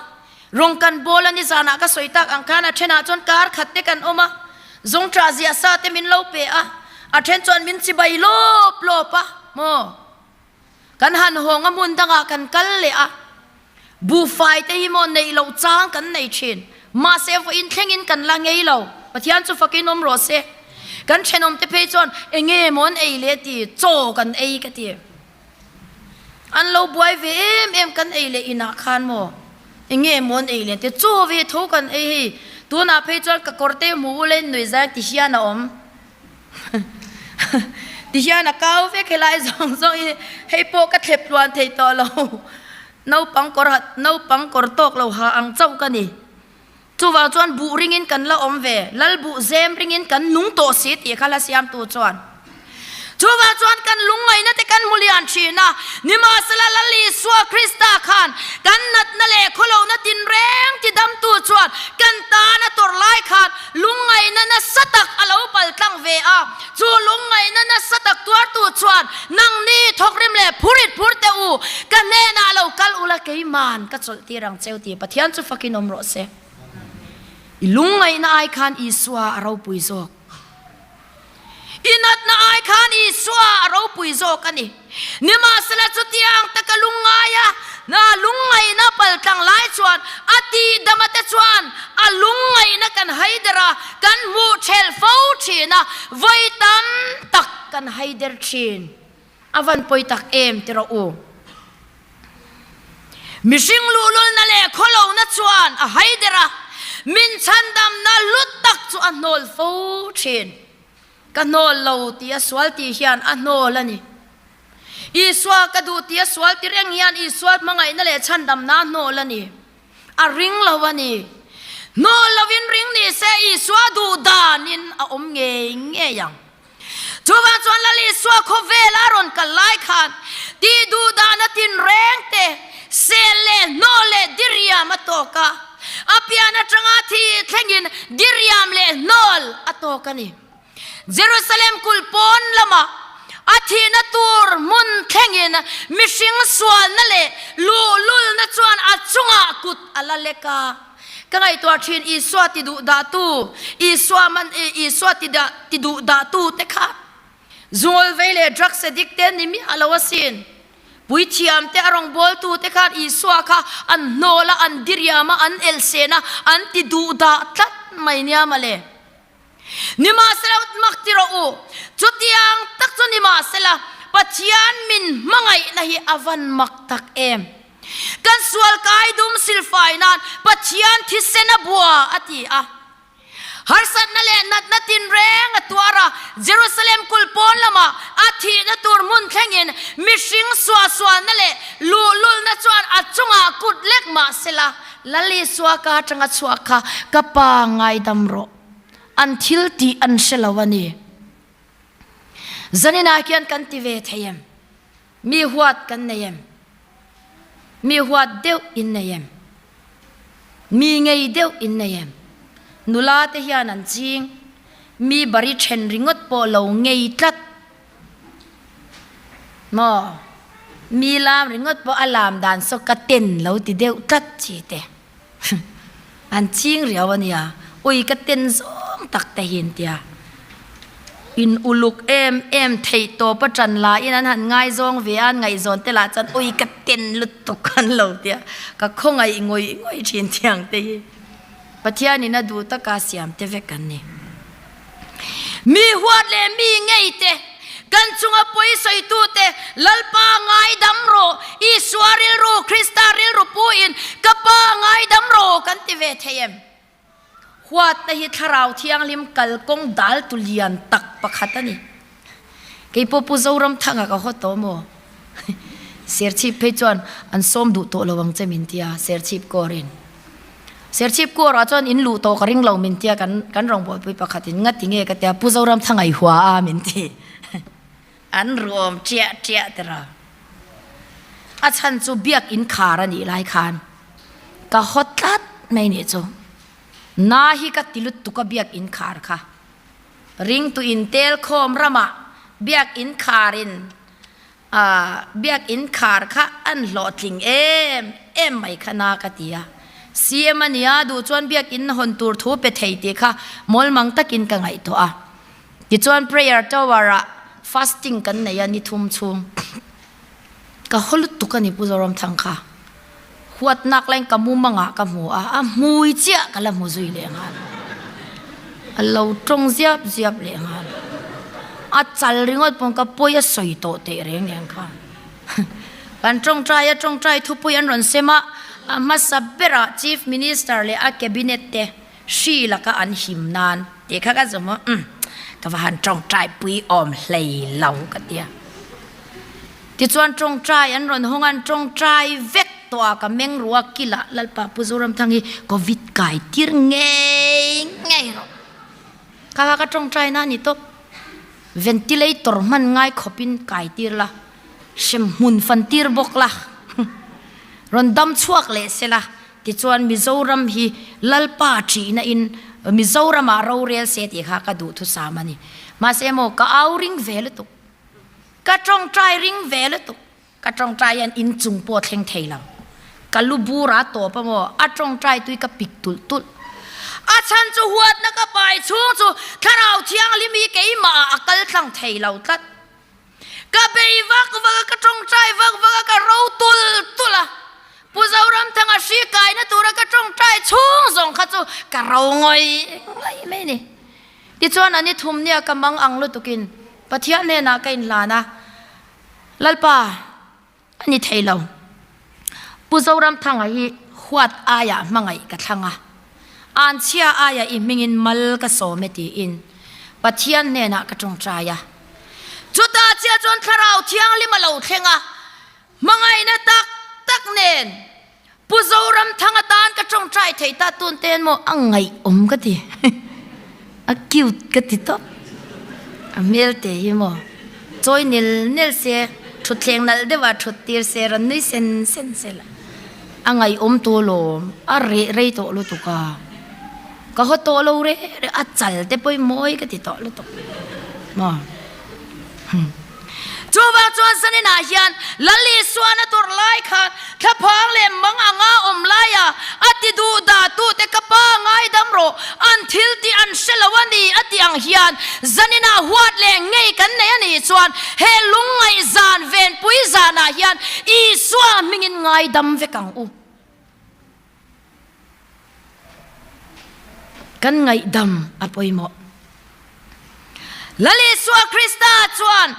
rawng kan bawl a nizanah ka sawi tak ang khan a thenah chuan kar khat te kan awm a, zawngṭah ziah sa te min lo pe a, a then chuan min chibai lawp lawp a, maw kan han hawng a hmun dangah kan kal leh a, buhfai te hi maw neih loh chang kan nei thin, mahse vawiin thlengin kan la ngei lo, Pathian chu fakin awm rawh se, kan thenawm te phei chuan enge maw an ei leh ti, chaw kan ei ka ti. An lo buai ve em em kan ei leh inah khan maw enge maw an ei leh te chaw ve tho kan ei hei tunah phei chuan ka kawr te hmu ula in nuih zai ti hian a awm ti hian a kau vek helai zawng zawng hi hei pawh ka thlep tluan thei tawh lo naupang kawr naupang kawr tawk lo ha ang chauh ka ni. Chuvang chuan buh ringin kan la awm ve, lal buh zem ringin kan nung tawh si tih kha la siamtu chuan. Chuvang chuan kan lungngaihna te kan hmu lian thin a, nimahsela Lal Isua Krista khan kan natna leh khawlohna tinreng tidamtu chuan kan tan a tawrh lai khan lungngaihna nasa tak a lo paltlang ve a, chu lungngaihna nasa tak tuartu chuan nangni thawkrim leh phurit phur teh u, ka hnenah lo kal ula keiman ka chawlh tir ang cheu ti Pathian chu fakin awm rawh se. I lungngaihna ai khan Isua a ropui zawk. I natna ai khan Isua a ropui zawk a ni. Nimahsela chutiang taka lungngaia na lungngaihna paltlang lai chuan a tihdama te chuan a lungngaihna kan haider a, kan hmuh thelh fo thin a, vawi tam tak kan haider thin. A van pawi tak em ti rawh u. Mihring luhlulna leh khawlohna chuan a haider a, min chhandamna hlut tak chu a hnawl fo thin. Ka hnawl lo tih a sual tih hian a hnawl a ni. Isua ka duh tih a sual ti reng hian Isua hmangaihna leh chhandamna a hnawl a ni. A ring lo a ni. Hnawl lovin ring ni se Isua duh danin a awm ngei ngei ang. Chuvang chuan Lal Isua khawvel a rawn kal lai khan tih duh dahna tinreng te, sel leh hnawh leh diriam a tawk a, a pian atanga thi thlengin diriam leh hnawl a tawk a ni. Jerusalem kulh pawn lama a thihna tur hmun thlengin mihring sualna leh luhlulna chuan a chungah kut a la lek a. Ka ngaihtuah thin Isua ti duh dah tu, Isua man Isua ti dah ti duh dah tu te kha zungawl vei leh drugs addict te ni miah lo asin. Puithiam te a rawngbâwl tu te khan Isua kha an hnawl a, an diriam a, an elsen a, an ti duh dah tlat mai nia mawle. Nimahsela mak ti rawh u, chutiang tak chu nimahsela Pathian min hmangaihna hi a van mak tak em? Kan sual kai dum silfai nan Pathian thisen a bua a ti a. Harsatna leh natna tinreng a tuar a, Jerusalem kulh pawn lamah a thihna tur hmun thlengin mihring suahsualna leh luhlulna chuan a chungah kut lek mahsela Lal Isua ka atanga chhuak kha ka pa ngaidam rawh. An thil tih an hre lo a ni. Zaninah khian kan ti ve thei em? Mi huat kan nei em? Mi huat deuh in nei em? Mi ngei deuh in nei em? Nula te hian an ching, mi bari then ringawt pawh lo ngei tlat. Maw? Mi lam ringawt pawh a lam dan saw ka ten lo ti deuh tlat chi te. An ching riau a nia, ui ka ten zawng tak te hi an tia. In uluk em em theih tawp a tan laiin an han ngaizawng ve a, an ngaihzawn te lah chuan ui ka ten lutuk an lo tia, ka khawngaih ngawih ngawih thin thiang te hi. Pathianin a duh taka siam te vek an ni. Mi huat leh mi ngei te, kan chunga pawi sawitute, Lalpa ngaidam rawh, Isua rilru, Krista rilru puin, Ka Pa ngaidam rawh kan ti ve thei em? Huatna hi Thlarau Thianghlim kalkawng daltu lian tak pakhat a ni. Kei pawh Pu Zoramthanga ka haw tawh maw? Serchhip phei chuan an sawm duh tawh lo ang che min tia, Serchhip kawrin. Serchhip kuarah chuan in luh tawh ka ring lo min tia kan kan rawngbawlpui pakhatin nga ti nge ka tia Pu Zoramthanga i hua a min ti. An ruam ṭiah ṭiah tira. A chhan chu biak in khar a nih lai khan ka haw tlat mai nih chu. Na hi ka ti lutuk a biak in khar kha. Ringtu in tel khawm ramah biak in kharin A biakinn khar kha an hlawhtling em em mai kha na ka ti a. CM a nia duh chuan biakinn hawn tur thu pe thei tih kha mawlmang takin ka ngaihtuah a. Tichuan prayer tower ah fasting kan nei a ni thum chhung. Ka haw lutuk a ni Pu Zoramthang kha. Huatnak laiin ka mumangah ka hmu a, a hmui chiah ka la hmu zui leh nghal. A lo tawng ziap ziap leh nghal. A chal ringawt pawn ka pawi a sawi tawh teh reng reng kha. Kan tawngtai a tawngtai thupui an rawn sem a, a hmasa berah Chief Minister leh a Cabinet te hri laka an him nan tih kha ka zawm a, umm ka va han tawngtai pui awm hlei lo ka ti a. Tichuan tawngtai an rawn hawng a, an tawngtai vek tawh a, ka meng ruh a, kilah Lalpa Pu Zoramthang hi Covid kai tir ngei ngei rawh. Kha kha ka tawngtai na a ni tawp. Ventilator hman ngai khawpin kai tir la, hremhmun fan tir bawk la, rawn dam chhuak leh se la, tichuan Mizoram hi Lalpa thihna in Mizoramah rorel se tih kha ka duhthusam a ni. Mahse maw ka au ring ve lutuk. Ka tawngtai ring ve lutuk. Ka tawngtai hian inchung pawh a thleng thei lo. Ka lu bur a tawp a maw? A tawngtai tui ka pik tulh tulh. A chhan chu huatna ka pai chhung chu Thlarau Thianghlim hi keimah ah a kal tlang thei lo tlat. Ka bei vak vak a, ka tawngtai vak vak a, ka ro tulh tulh a. Pu Zoramthanga hri kaina tura ka tawngtai chhung zawng kha chu ka ro ngawih ngawih mai a ni. Tichuan an i thum nia ka mang ang lutukin Pathian hnenah ka inhlan a, Lalpa, a ni thei lo. Pu Zoramthanga hi huat aiah hmangaih ka thlang a, anchhia aiah i hmingin mal ka sawm e tiin Pathian hnenah ka tawngtai a. Chutah chiah chuan Thlarau Thianghlim a lo thleng a, hmangaihna tak tak nen Pu Zoramthanga tan ka tawngtai thei ta tun ten maw a ngaihawm ka ti a cute ka ti tawp a hmel te hi maw chawi nel nel se thutthleng nalh deuh ah thut tir se rawn nui sen sen se la a ngaihawm tawh lawm a reh rei tawh lutuk a ka haw tawh lo reh reh a chal te pawh hi mawi ka ti tawh lutuk maw. Chuvang chuan zaninah hian Lal Isuan a tawrh lai khan thlaphang leh mang anga awm laia a ti duh dah tute ka pa ngaidam rawh, an thil tih an hre lo a ni a tih ang hian zaninah huat leh ngei kan nei a nih chuan he lungngaih zan venpui zanah hian Isua hmingin ngaidam vek ang u. Kan ngaihdam a pawimawh. Lal Isua Krista chuan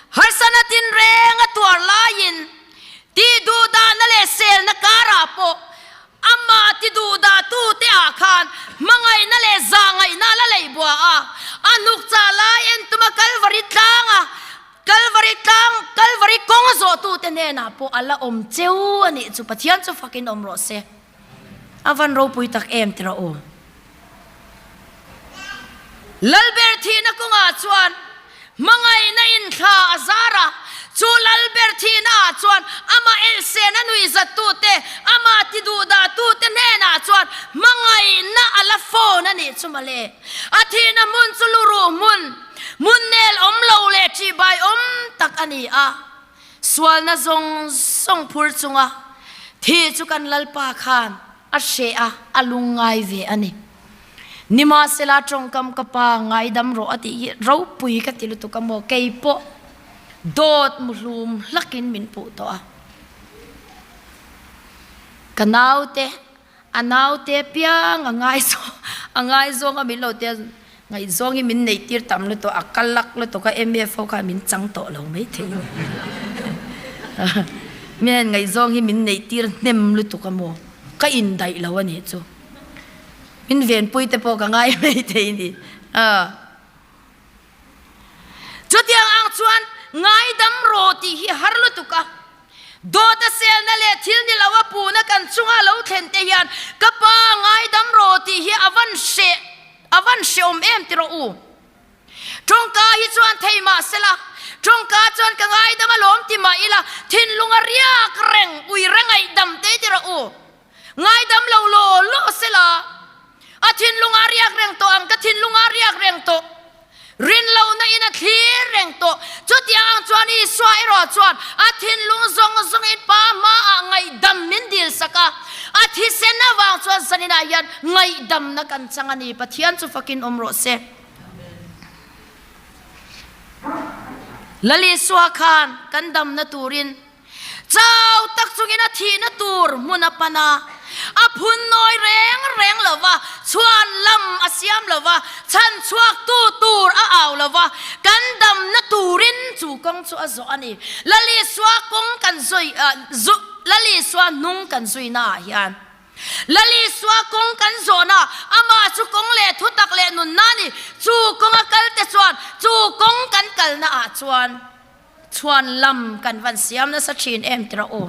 harsana tinreng a tuar laiin tihduhdahna leh selna karah pawh amah tiduhdahtute ah khan hmangaihna leh zahngaihna a la lei bua a, a hnukchah lai en tuma Kalvari tlanga Kalvari tlang, Kalvari kawng a zawhtute hnenah pawh a la awm cheu a nih chu Pathian chu fakin awm rawh se. A van ropui tak em ti rawh u. Lalber thihna kawngah chuan hmangaihna inthla a zar a. Chu lal ber thihna ah chuan amah elhsen a nuihzattute, amah tiduhdahtute hnenah chuan hmangaihna a la fawn a nih chu mawle. A thihna hmun chu luruh hmun, hmun nel awm lo leh ṭihbai awm tak a ni a. Sualna zawng zawng phur chunga thi chu kan Lalpa khan a hreh a, a lungngai ve a ni. Nimahsela tawngkam ka pa ngaidam rawh a tih hi ropui ka ti lutuk a maw, kei pawh dawt muhlum hlakin min puh tawh a. Ka naute, a naute piang a ngaizawng, a ngaizawng a min lo tia ngaihzawng hi min neih tir tam lutuk a, ka lak lutuk a, MF ho kha min chang tawh lo maithei a ni. Mian ngaihzawng hi min neih tir hnem lutuk a maw, ka indaih lo a nih chu. Min venpui te pawh ka ngai mai thei ni. Chutiang ang chuan ngaidam rawh tih hi har lutuk a. Dawt a selna leh thil ni lo a puhna kan chunga lo thlen te hian ka pa ngaidam rawh tih hi a van hreh a van hrehawm em ti rawh u. Tawngka hi chuan thei mah sela, tawngka chuan ka ngaidam alawm ti mah ila thinlung a riak reng ui rengaihdam te ti rawh u. Ngaidam lo law law sela, a thinlung a riak reng tawh ang, ka thinlung a riak reng tawh. Rin lohna in a thlir reng tawh. Chutiang ang chuan Isua erawh chuan a thinlung zawng zawngin Pa hmaah ngaihdam min dil sak a. A thisen avang chuan zaninah hian ngaihdamna kan chang a ni. Pathian chu fakin awm rawh se. Lal Isua khan kan damna turin Chau tak chungin a thihna tur hmun a pan a, a phun nawi reng reng lo va, chhuan lam a siam lo va, chhan chhuaktu tur a au lo va, kan damna turin chu kawng chu a zawh a ni. Lalisua kawng kan zui, Lalisua hnung kan zuina ah hian Lalisua kawng kan zawhna, amah chu kawng leh thutak leh nunna a ni. Chu kawnga kalte chuan chu kawng kan kalna ah chuan Chhuan lam kan van siam nasa thin em tira aw.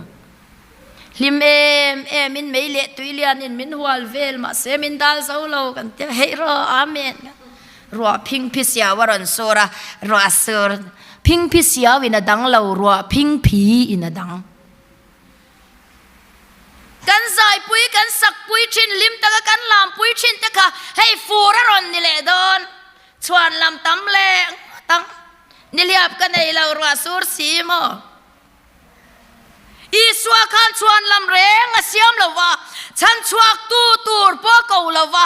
Hlim em em in mei leh tui lian in min hual vel mahse min dal zo lo kan tia heih rawh amen. Ruah phing phi siau a rawn sur a, ruah sur phing phi siau in a dang lo ruah phing phi in a dang. Kan zaipui kan sakpui thin hlim taka kan lampui thin te kha hei fur a rawn ni leh dawn. Chhuan lam tam leh ngawt ang. Nihliap ka nei lo ruah sur si maw? Isua khan chhuan lam reng a siam lo va, chhan chhuaktu tur pawh a ko lo va.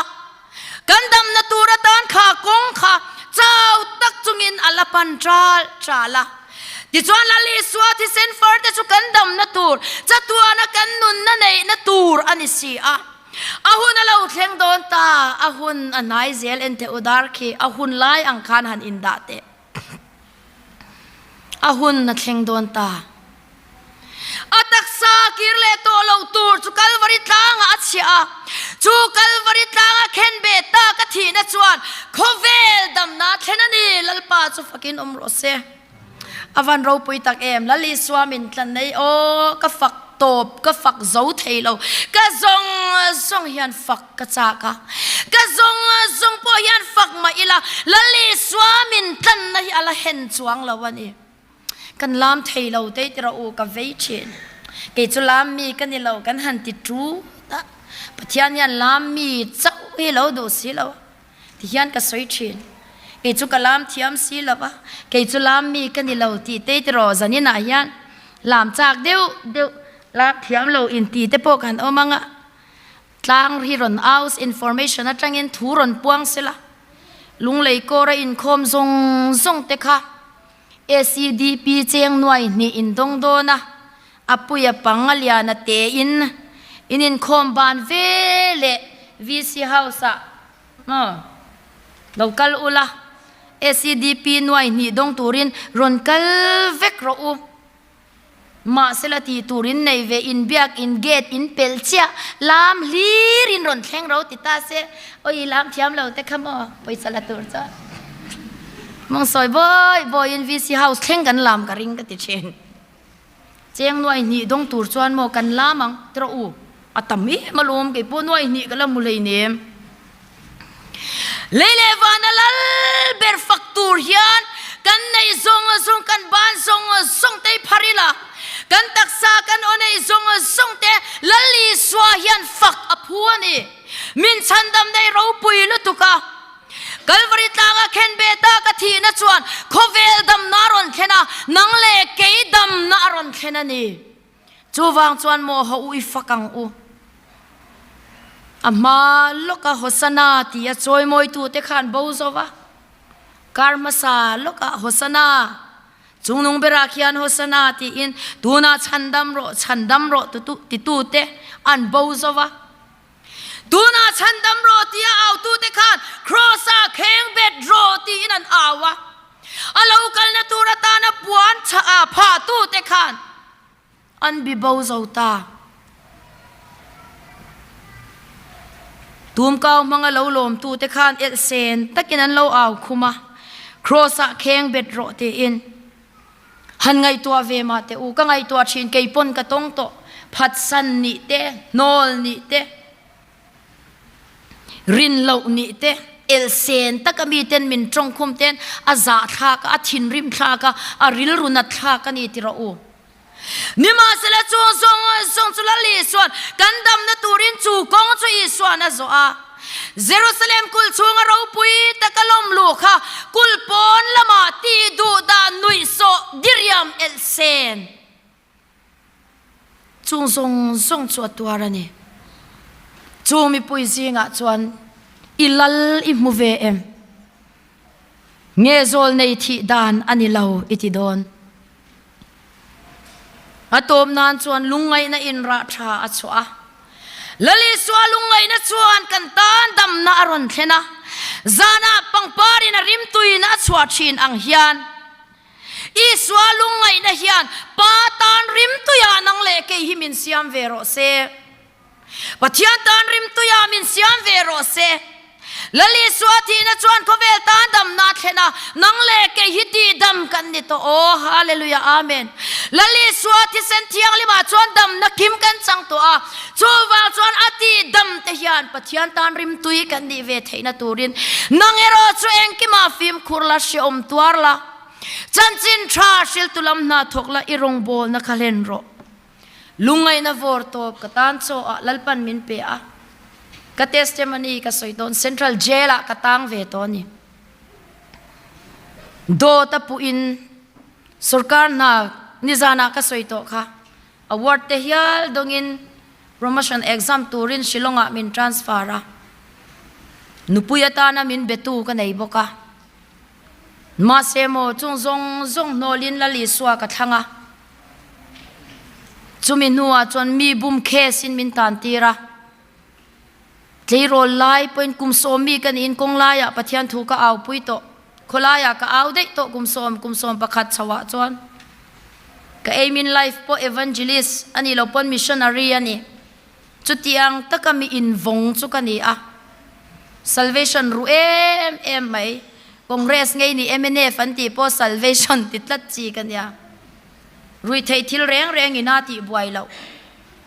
Kan damna tur atan kha kawng kha chau tak chungin a la pan ṭal ṭal a. Tichuan Lal Isua thisen far te chu kan damna tur, chatuana kan nunna neihna tur a ni si a. A hun a lo thleng dawn ta, a hun a hnai zel en teh u dar khi a hun lai ang khan han indah teh. A hun a thleng dawn ta. A taksa kir leh tawh lo tur chu Kalvari tlangah a chhiah a, chu Kalvari tlanga khen beh tak a thihna chuan khawvel damna a thlen a ni, Lalpa chu fakin awm rawh se. A van ropui tak em, Lal Isua min tlan nei aw, ka fak tawp, ka fak zo thei lo, ka zawng zawng hian fak ka chak a, ka zawng zawng pawh hian fak mah ila, Lal Isua min tlanna hi a la hen chuang lo a ni. Kan lam thei lo tei ti rawh u, ka vei thin. Kei chu lam mi ka ni lo, kan han ti tut a, Pathian hian lam mi chauh hi lo duh si lo a. Ti hian ka sawi thin. Kei chu ka lam thiam si lo va, kei chu lam mi ka ni lo tih te tiraw zaninah hian lam chak deuh deuh lam thiam lo inti te pawh kan awm ang a. Tlang hi rawn aus information atangin thu rawn puang sela, Lunglei kawra inkhawm zawng zawng te kha ACDP cheng nuai hnih in dawng dawn a, a puia pang a lian a te in in inkhawm ban ve leh VC House ah maw lo kal ula, ACDP nuai hnih dawng turin rawn kal vek rawh u. Mahsela tih tur in nei ve in biak in gate in pelh chiah lam hlir in rawn thleng ro ti ta se awi lam thiam lo te kha maw pawisa la tur chuan mawng sawi bawi bawi in VC house thleng kan lam ka ring ka ti thin cheng nuai hnih dawng tur chuan maw kan lam ang ti rawh u a tam em alawm kei pawh nuai hnih ka la hmu hleinem. Lei leh vana lal ber fak tur hian kan neih zawng zawng kan ban zawng zawng te hi. kan aw neih zawng zawng te Lal Isua hian fak a phu a ni. Min chhandam nei ropui lutuk a. Kalvari tlanga khenbeta ka thihna chuan khawvel damna a rawn thlen a, nang leh kei damna a rawn thlen a ni. Chuvang chuan maw haw u i fak ang u. A hma lawka Hosana ti a chawimawitute khan bo zo va, kar hmasa lawkah Hosana, chungnung berah khian Hosana tiin tunah chhandam rawh, chhandam rawh titute an bo zo va. Tunah chhandam rawh tia autute khan Kraws-ah kheng bet rawh tiin an au a. A lo kalna tur atana puan chah phahtute khan an bi bo zo ta. Tumkau hmanga lo lawmtute khan elhsen takin an lo au khum a, Kraws-ah kheng bet rawh tiin. Han ngaihtuah ve mah teh u, ka ngaihtuah thin kei pawn ka tawng tawh, phatsan nih te, hnawl nih te, rin loh nih te, elsen taka mi ten min tawngkhum ten a zahthlak a, a thinrim thlak a, a rilru nat thlak a ni ti rawh u. Nimahsela chung zawng zawng chu Lal Isuan kan damna turin chu kawng chu Isuan a zawh a. Jerusalem kulh chhunga ropui taka lawm luh kha kulh pawn lamah tih duh dah nuihsawh diriam elh sen chung zawng zawng chu a tuar a ni. Chung mipui zingah chuan i lal i hmu ve em? Nge zawl nei thih dan a ni lo i ti dawn? A tawp nan chuan lungngaihna in rah tha a chhuah a. Lal Isua lungngaihna chuan kan tan damna a rawn thlen a. Zanah pangpar in a rimtuiin a chhuah thin ang hian Isua lungngaihna hian Pa tan rimtuiah nang leh kei hi min siam ve rawh se. Pathian tan rimtuiah min siam ve rawh se. Lal Isua thihna chuan khawvel tan damna a thlen a, nang leh kei hi tihdam kan ni tawh aw. Hallelujah Amen. Lal Isua thisen thianghlimah chuan damna kim kan chang tawh a, chuvang chuan a tihdam te hian Pathian tan rimtui kan nih ve theihna turin nang erawh chu engkimah fimkhur la, hreawm tuar la, chanchin tha hriltu lam hna thawk la, i rawngbawlna kha hlen rawh. Lungngaihna vawr tawp ka tan chaw ah Lalpan min pe a, ka testimony ka sawi dawn Central Jail ah ka tang ve tawh a ni. Dawt a puh in sorkar hna nizan ah ka sawi tawh kha award te hial dawng in promotion exam turin Shillong ah min transfer a, nupui atana min betu ka nei bawk a. Mahse maw chung zawng zawng hnawlin Lal Isua ka thlang a. Chumi hnuah chuan mi bum case in min tan tir a. Tleirawl lai pawhin kum sawm mi ka niin kawng laiah Pathian thu ka au pui tawh. Khawlaiah ka au daih tawh kum sawm, kum 11 chhoah chuan. Ka aim in life pawh evangelist a nih loh pawn missionary a ni. Chutiang taka mi invawng chu ka ni a. Salvation ruh em em mai. Congress ngei ni mnf an tih pawh salvation ti tlat chi ka nia. Ruihtheih thil reng reng ina tih buai loh.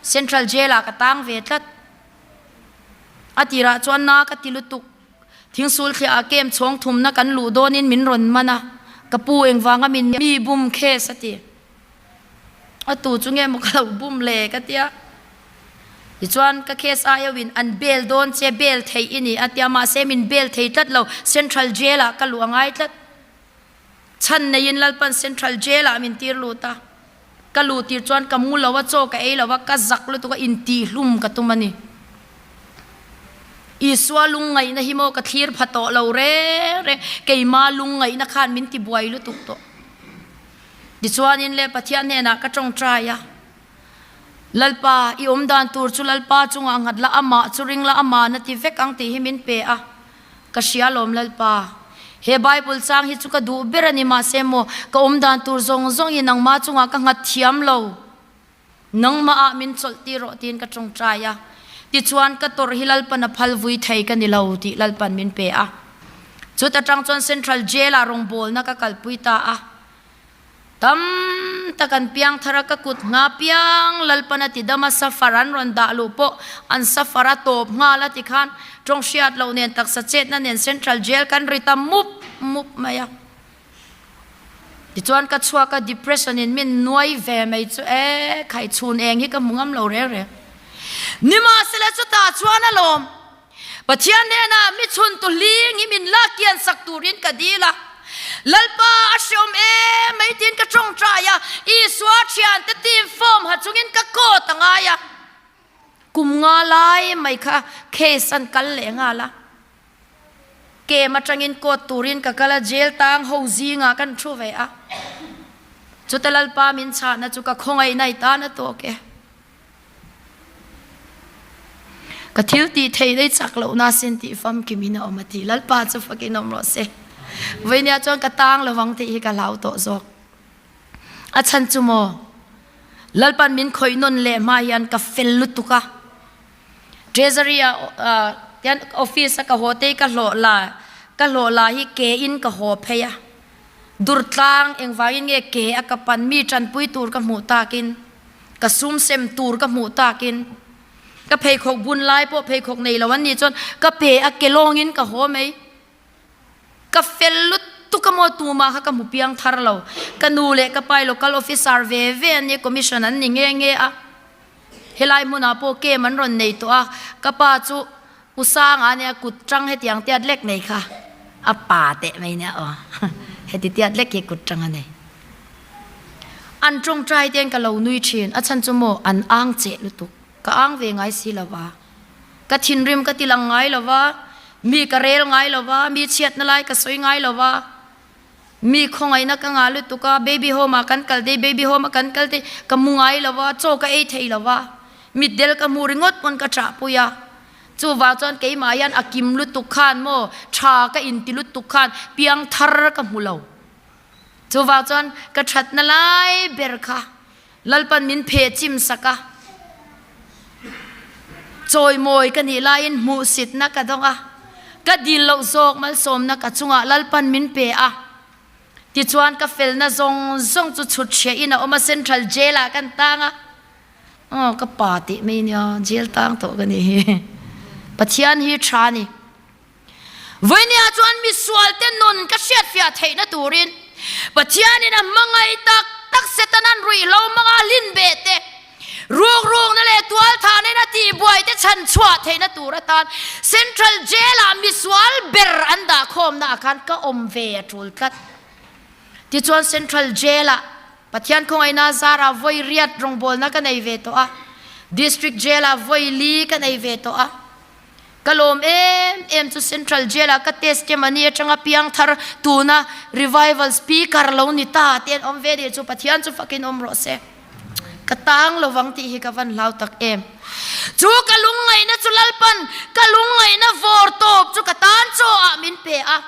Central Jail ah ka tang ve tlat. A tirah chuan na ka ti lutuk. Thingsul thliah ah kem chhawng thumna kan luh dawnin min rawn man a. Ka pu engvanga min mi bum case a ti. A tu chu nge maw ka lo bum le ka tia. Tichuan ka case ai ho in an bail dawn che bail theih i ni a tia mahse min bail thei tlat lo Central Jail ah ka luh a ngai tlat. Chhan neiin Lalpan Central Jail ah min tir lut a, ka luh tir chuan ka mu lo a, chaw ka ei lo a, ka zak lutuk a, intihhlum ka tum a ni. Isua lungngaihna hi maw ka thlir pha tawh lo reng reng, keima lungngaihna khan min ti buai lutuk tawh. Tichuanin le Pathian hnenah ka tawngtai a, Lalpa, i awm dan tur chu Lalpa chungah nghat la, amah chu ring la, amah na ti vek ang tih hi min pe a. Ka hria lawm Lalpa. He Bible chang hi chu ka duh ber a ni mahse maw ka awm dan tur zawng zawng hi nangmah chungah ka nghat thiam lo. Nangmah ah min chawlh tir rawh tiin ka tawngtai a. Tichuan ka tawrh hi Lalpan a phal vui thei ka ni lo tih Lalpan min pe a. Chuta tang chuan Central Jail ah rawngbawlna ka kalpui ta a. Tam tak an piang thar a, ka kut ngha piang Lalpan a ti dam a, safar an rawn dah luh pawh an safar a tawp nghal a tikhan tawng hriat loh nen taksa chetna nen Central Jail kan ri ta mup mup mai a. Tichuan ka chhuak a, depression in min nuai ve mai chu e khai chhun eng hi ka hmu ngam lo reng reng. Nimahsela chutah chuan alawm Pathian hnenah mi chhun tu hling hi min lak kian sak turin ka dil a. Lalpa a hreawm em mai tiin ka tawngtai a, Isua thiante team form ha chungin ka coat a ngai a. Kum nga lai mai kha case an kal leh nghal a. Kem atangin court turin ka kal a, jail tang ho zingah kan thu ve a. Chuta Lalpa min chhahna chu ka khawngaihna i tan a tawk e. Ka thil tih thei dei chak lohna sin tih famkim in a awm a ti. Lalpa chu fakin awm rawh se. Vawinia chuan ka tang lovang tih hi ka hlau tawh zawk. A chhan chu maw Lalpan min khawih nawn leh hma hian ka fel lutuk a. Treasury ah tian office a ka haw te hi ka hlawh la ka hlawh la hi ke in ka haw phei a. Durtlang engvangin nge ke a ka pan mi tanpui tur ka hmuh takin ka sum sem tur ka hmuh takin ka pheikhawk bun lai pawh pheikhawk nei lo an nih chuan ka pe a ke lawngin ka haw mai. Ka fel lutuk a maw tumah kha ka hmu piang thar lo. Ka nu leh ka pa local officer ve ve an ni, commission an ni nghe nghe a. Helai hmunah pawh camp an rawn nei tawh a, ka pa chu Pu Sanga nia kut tang hetiang tiat lek nei kha a pa teh mai nia aw. Heti tiat lek hi kut tang a nei. An tawngtai te hian ka lo nui thin, a chhan chu maw an ang cheh lutuk, ka ang ve ngai si lo va. Ka thinrim ka ti lang ngai lo va, mi ka rel ngai lo va, mi chhiatna lai ka sawi ngai lo va, mi khawngaihna ka ngah lutuk a, baby home ah kan kal te, baby home a kan kal te ka mu ngai lo va, chaw ka ei thei lo va, mitdel ka hmu ringawt pawn ka ṭahpui a. Chuvang chuan keimah hian a kim lutuk khan maw, ṭha ka inti lutuk khan piangthar ka hmu lo. Chuvang chuan ka ṭhatna lai ber kha Lalpan min phe chim sak a, chawimawi ka nih laiin hmuhsitna ka dawng a, ka dil loh zawk malsawmna ka chungah Lalpan min pe a. Tichuan ka felna zawng zawng chu chhut hriahin a awm a, Central Jail ah kan tang a. Aw ka pa tih mai nia, jail tang tawh ka nih hi. Pathian hi tha a ni. Vawinia chuan misualte nun ka hriatfiah theihna turin Pathianin a hmangaih tak tak Setanan ruihhlo hmanga hlin beh te, rukrukna leh tualthahna in a tihbuai te chhan chhuah theihna tur atan Central Jail-ah misual ber an dahkhawmna ah khan ka awm ve a tul tlat. Tichuan Central Jail-ah Pathian khawngaihna zarah vawi riat rawngbawlna ka nei ve tawh a, District Jail-ah vawi li ka nei ve tawh a. Ka lawm em em chu Central Jail ah ka testimony atanga piangthar tuna revival speaker lo ni ta te an awm ve dih chu Pathian chu fakin awm rawh se. Ka tang lovang tih hi ka van hlau tak em. Chu ka lungngaihna chu Lalpan ka lungngaihna vawr tawp chu ka tan chaw ah min pe a.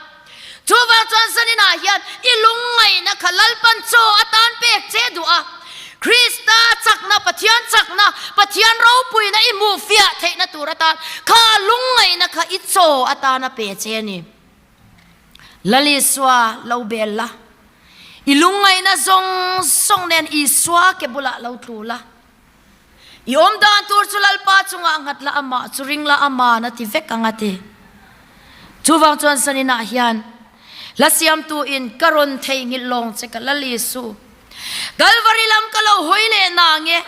Chuvang chuan zaninah hian i lungngaihna kha Lalpan chaw atan pek che duh a. Krista chakna, Pathian chakna, Pathian ropuina i hmuh fiah theihna tur atan kha lungngaihna kha i chaw atan a pe che a ni. Lal Isua lo bel la, i lungngaihna zawng zawng nen Isua ke bulah lo tlu la. I awm dan tur chu Lalpa chungah nghat la, amah chu ring la, aman a ti vek ang a ti. Chuvang chuan zaninah hian hla siamtu in ka rawn theihnghilh lawng che ka Lal Isu. Kalvari lam ka lo hawi leh na nge.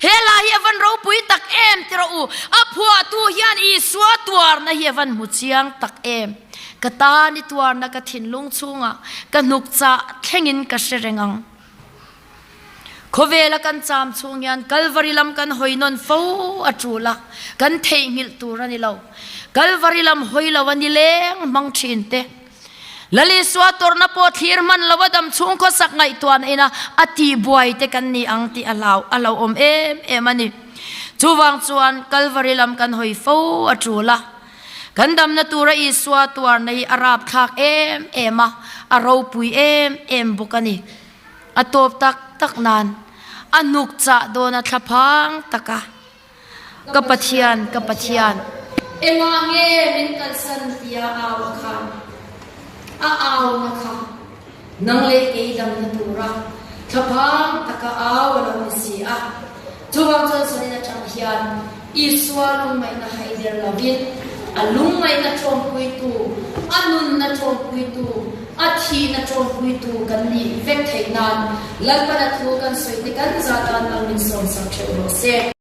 He hla hi a van ropui tak em ti rawh u. A phuahtu hian Isua tuarna hi a van hmu chiang tak em. Ka tan i tuarna ka thinlung chhungah ka hnuk chah thlengin ka hre reng ang. Khawvela kan cham chhung hian Kalvari lam kan hawi nawn fo a tul a, kan theihnghilh tur a ni lo. Kalvari lam hawi lo a ni leng hmang thin te. Lal Isua tawrhna pawh thlir hman lo a dam chhung khawsak ngaihtuahna ina a tihbuai te kan ni ang tih a hlau a hlauhawm em em a ni. Chuvang chuan Kalvari lam kan hawi fo a tul a, kan damna tura Isua tuarna hi a rapthlak em em a, a ropui em em bawk a ni. A tawp tak tak nan a hnuk chah dawn a thlaphang tak a, Ka Pathian, ka Pathian, engah nge min kalsan tia au a khan a auna kha nang leh kei damna tura thlaphang taka au a lo ni si a. Chuvang chuan zanin atang hian Isua lungngaihna haider lovin a lungngaihna ṭawmpuitu a nunna. nunna ṭawmpuitu, a thihna ṭawmpuitu kan nih vek theih nan Lalpana thu kan sawi te kan zah tan mal min sawmsak ṭheuh rawh se.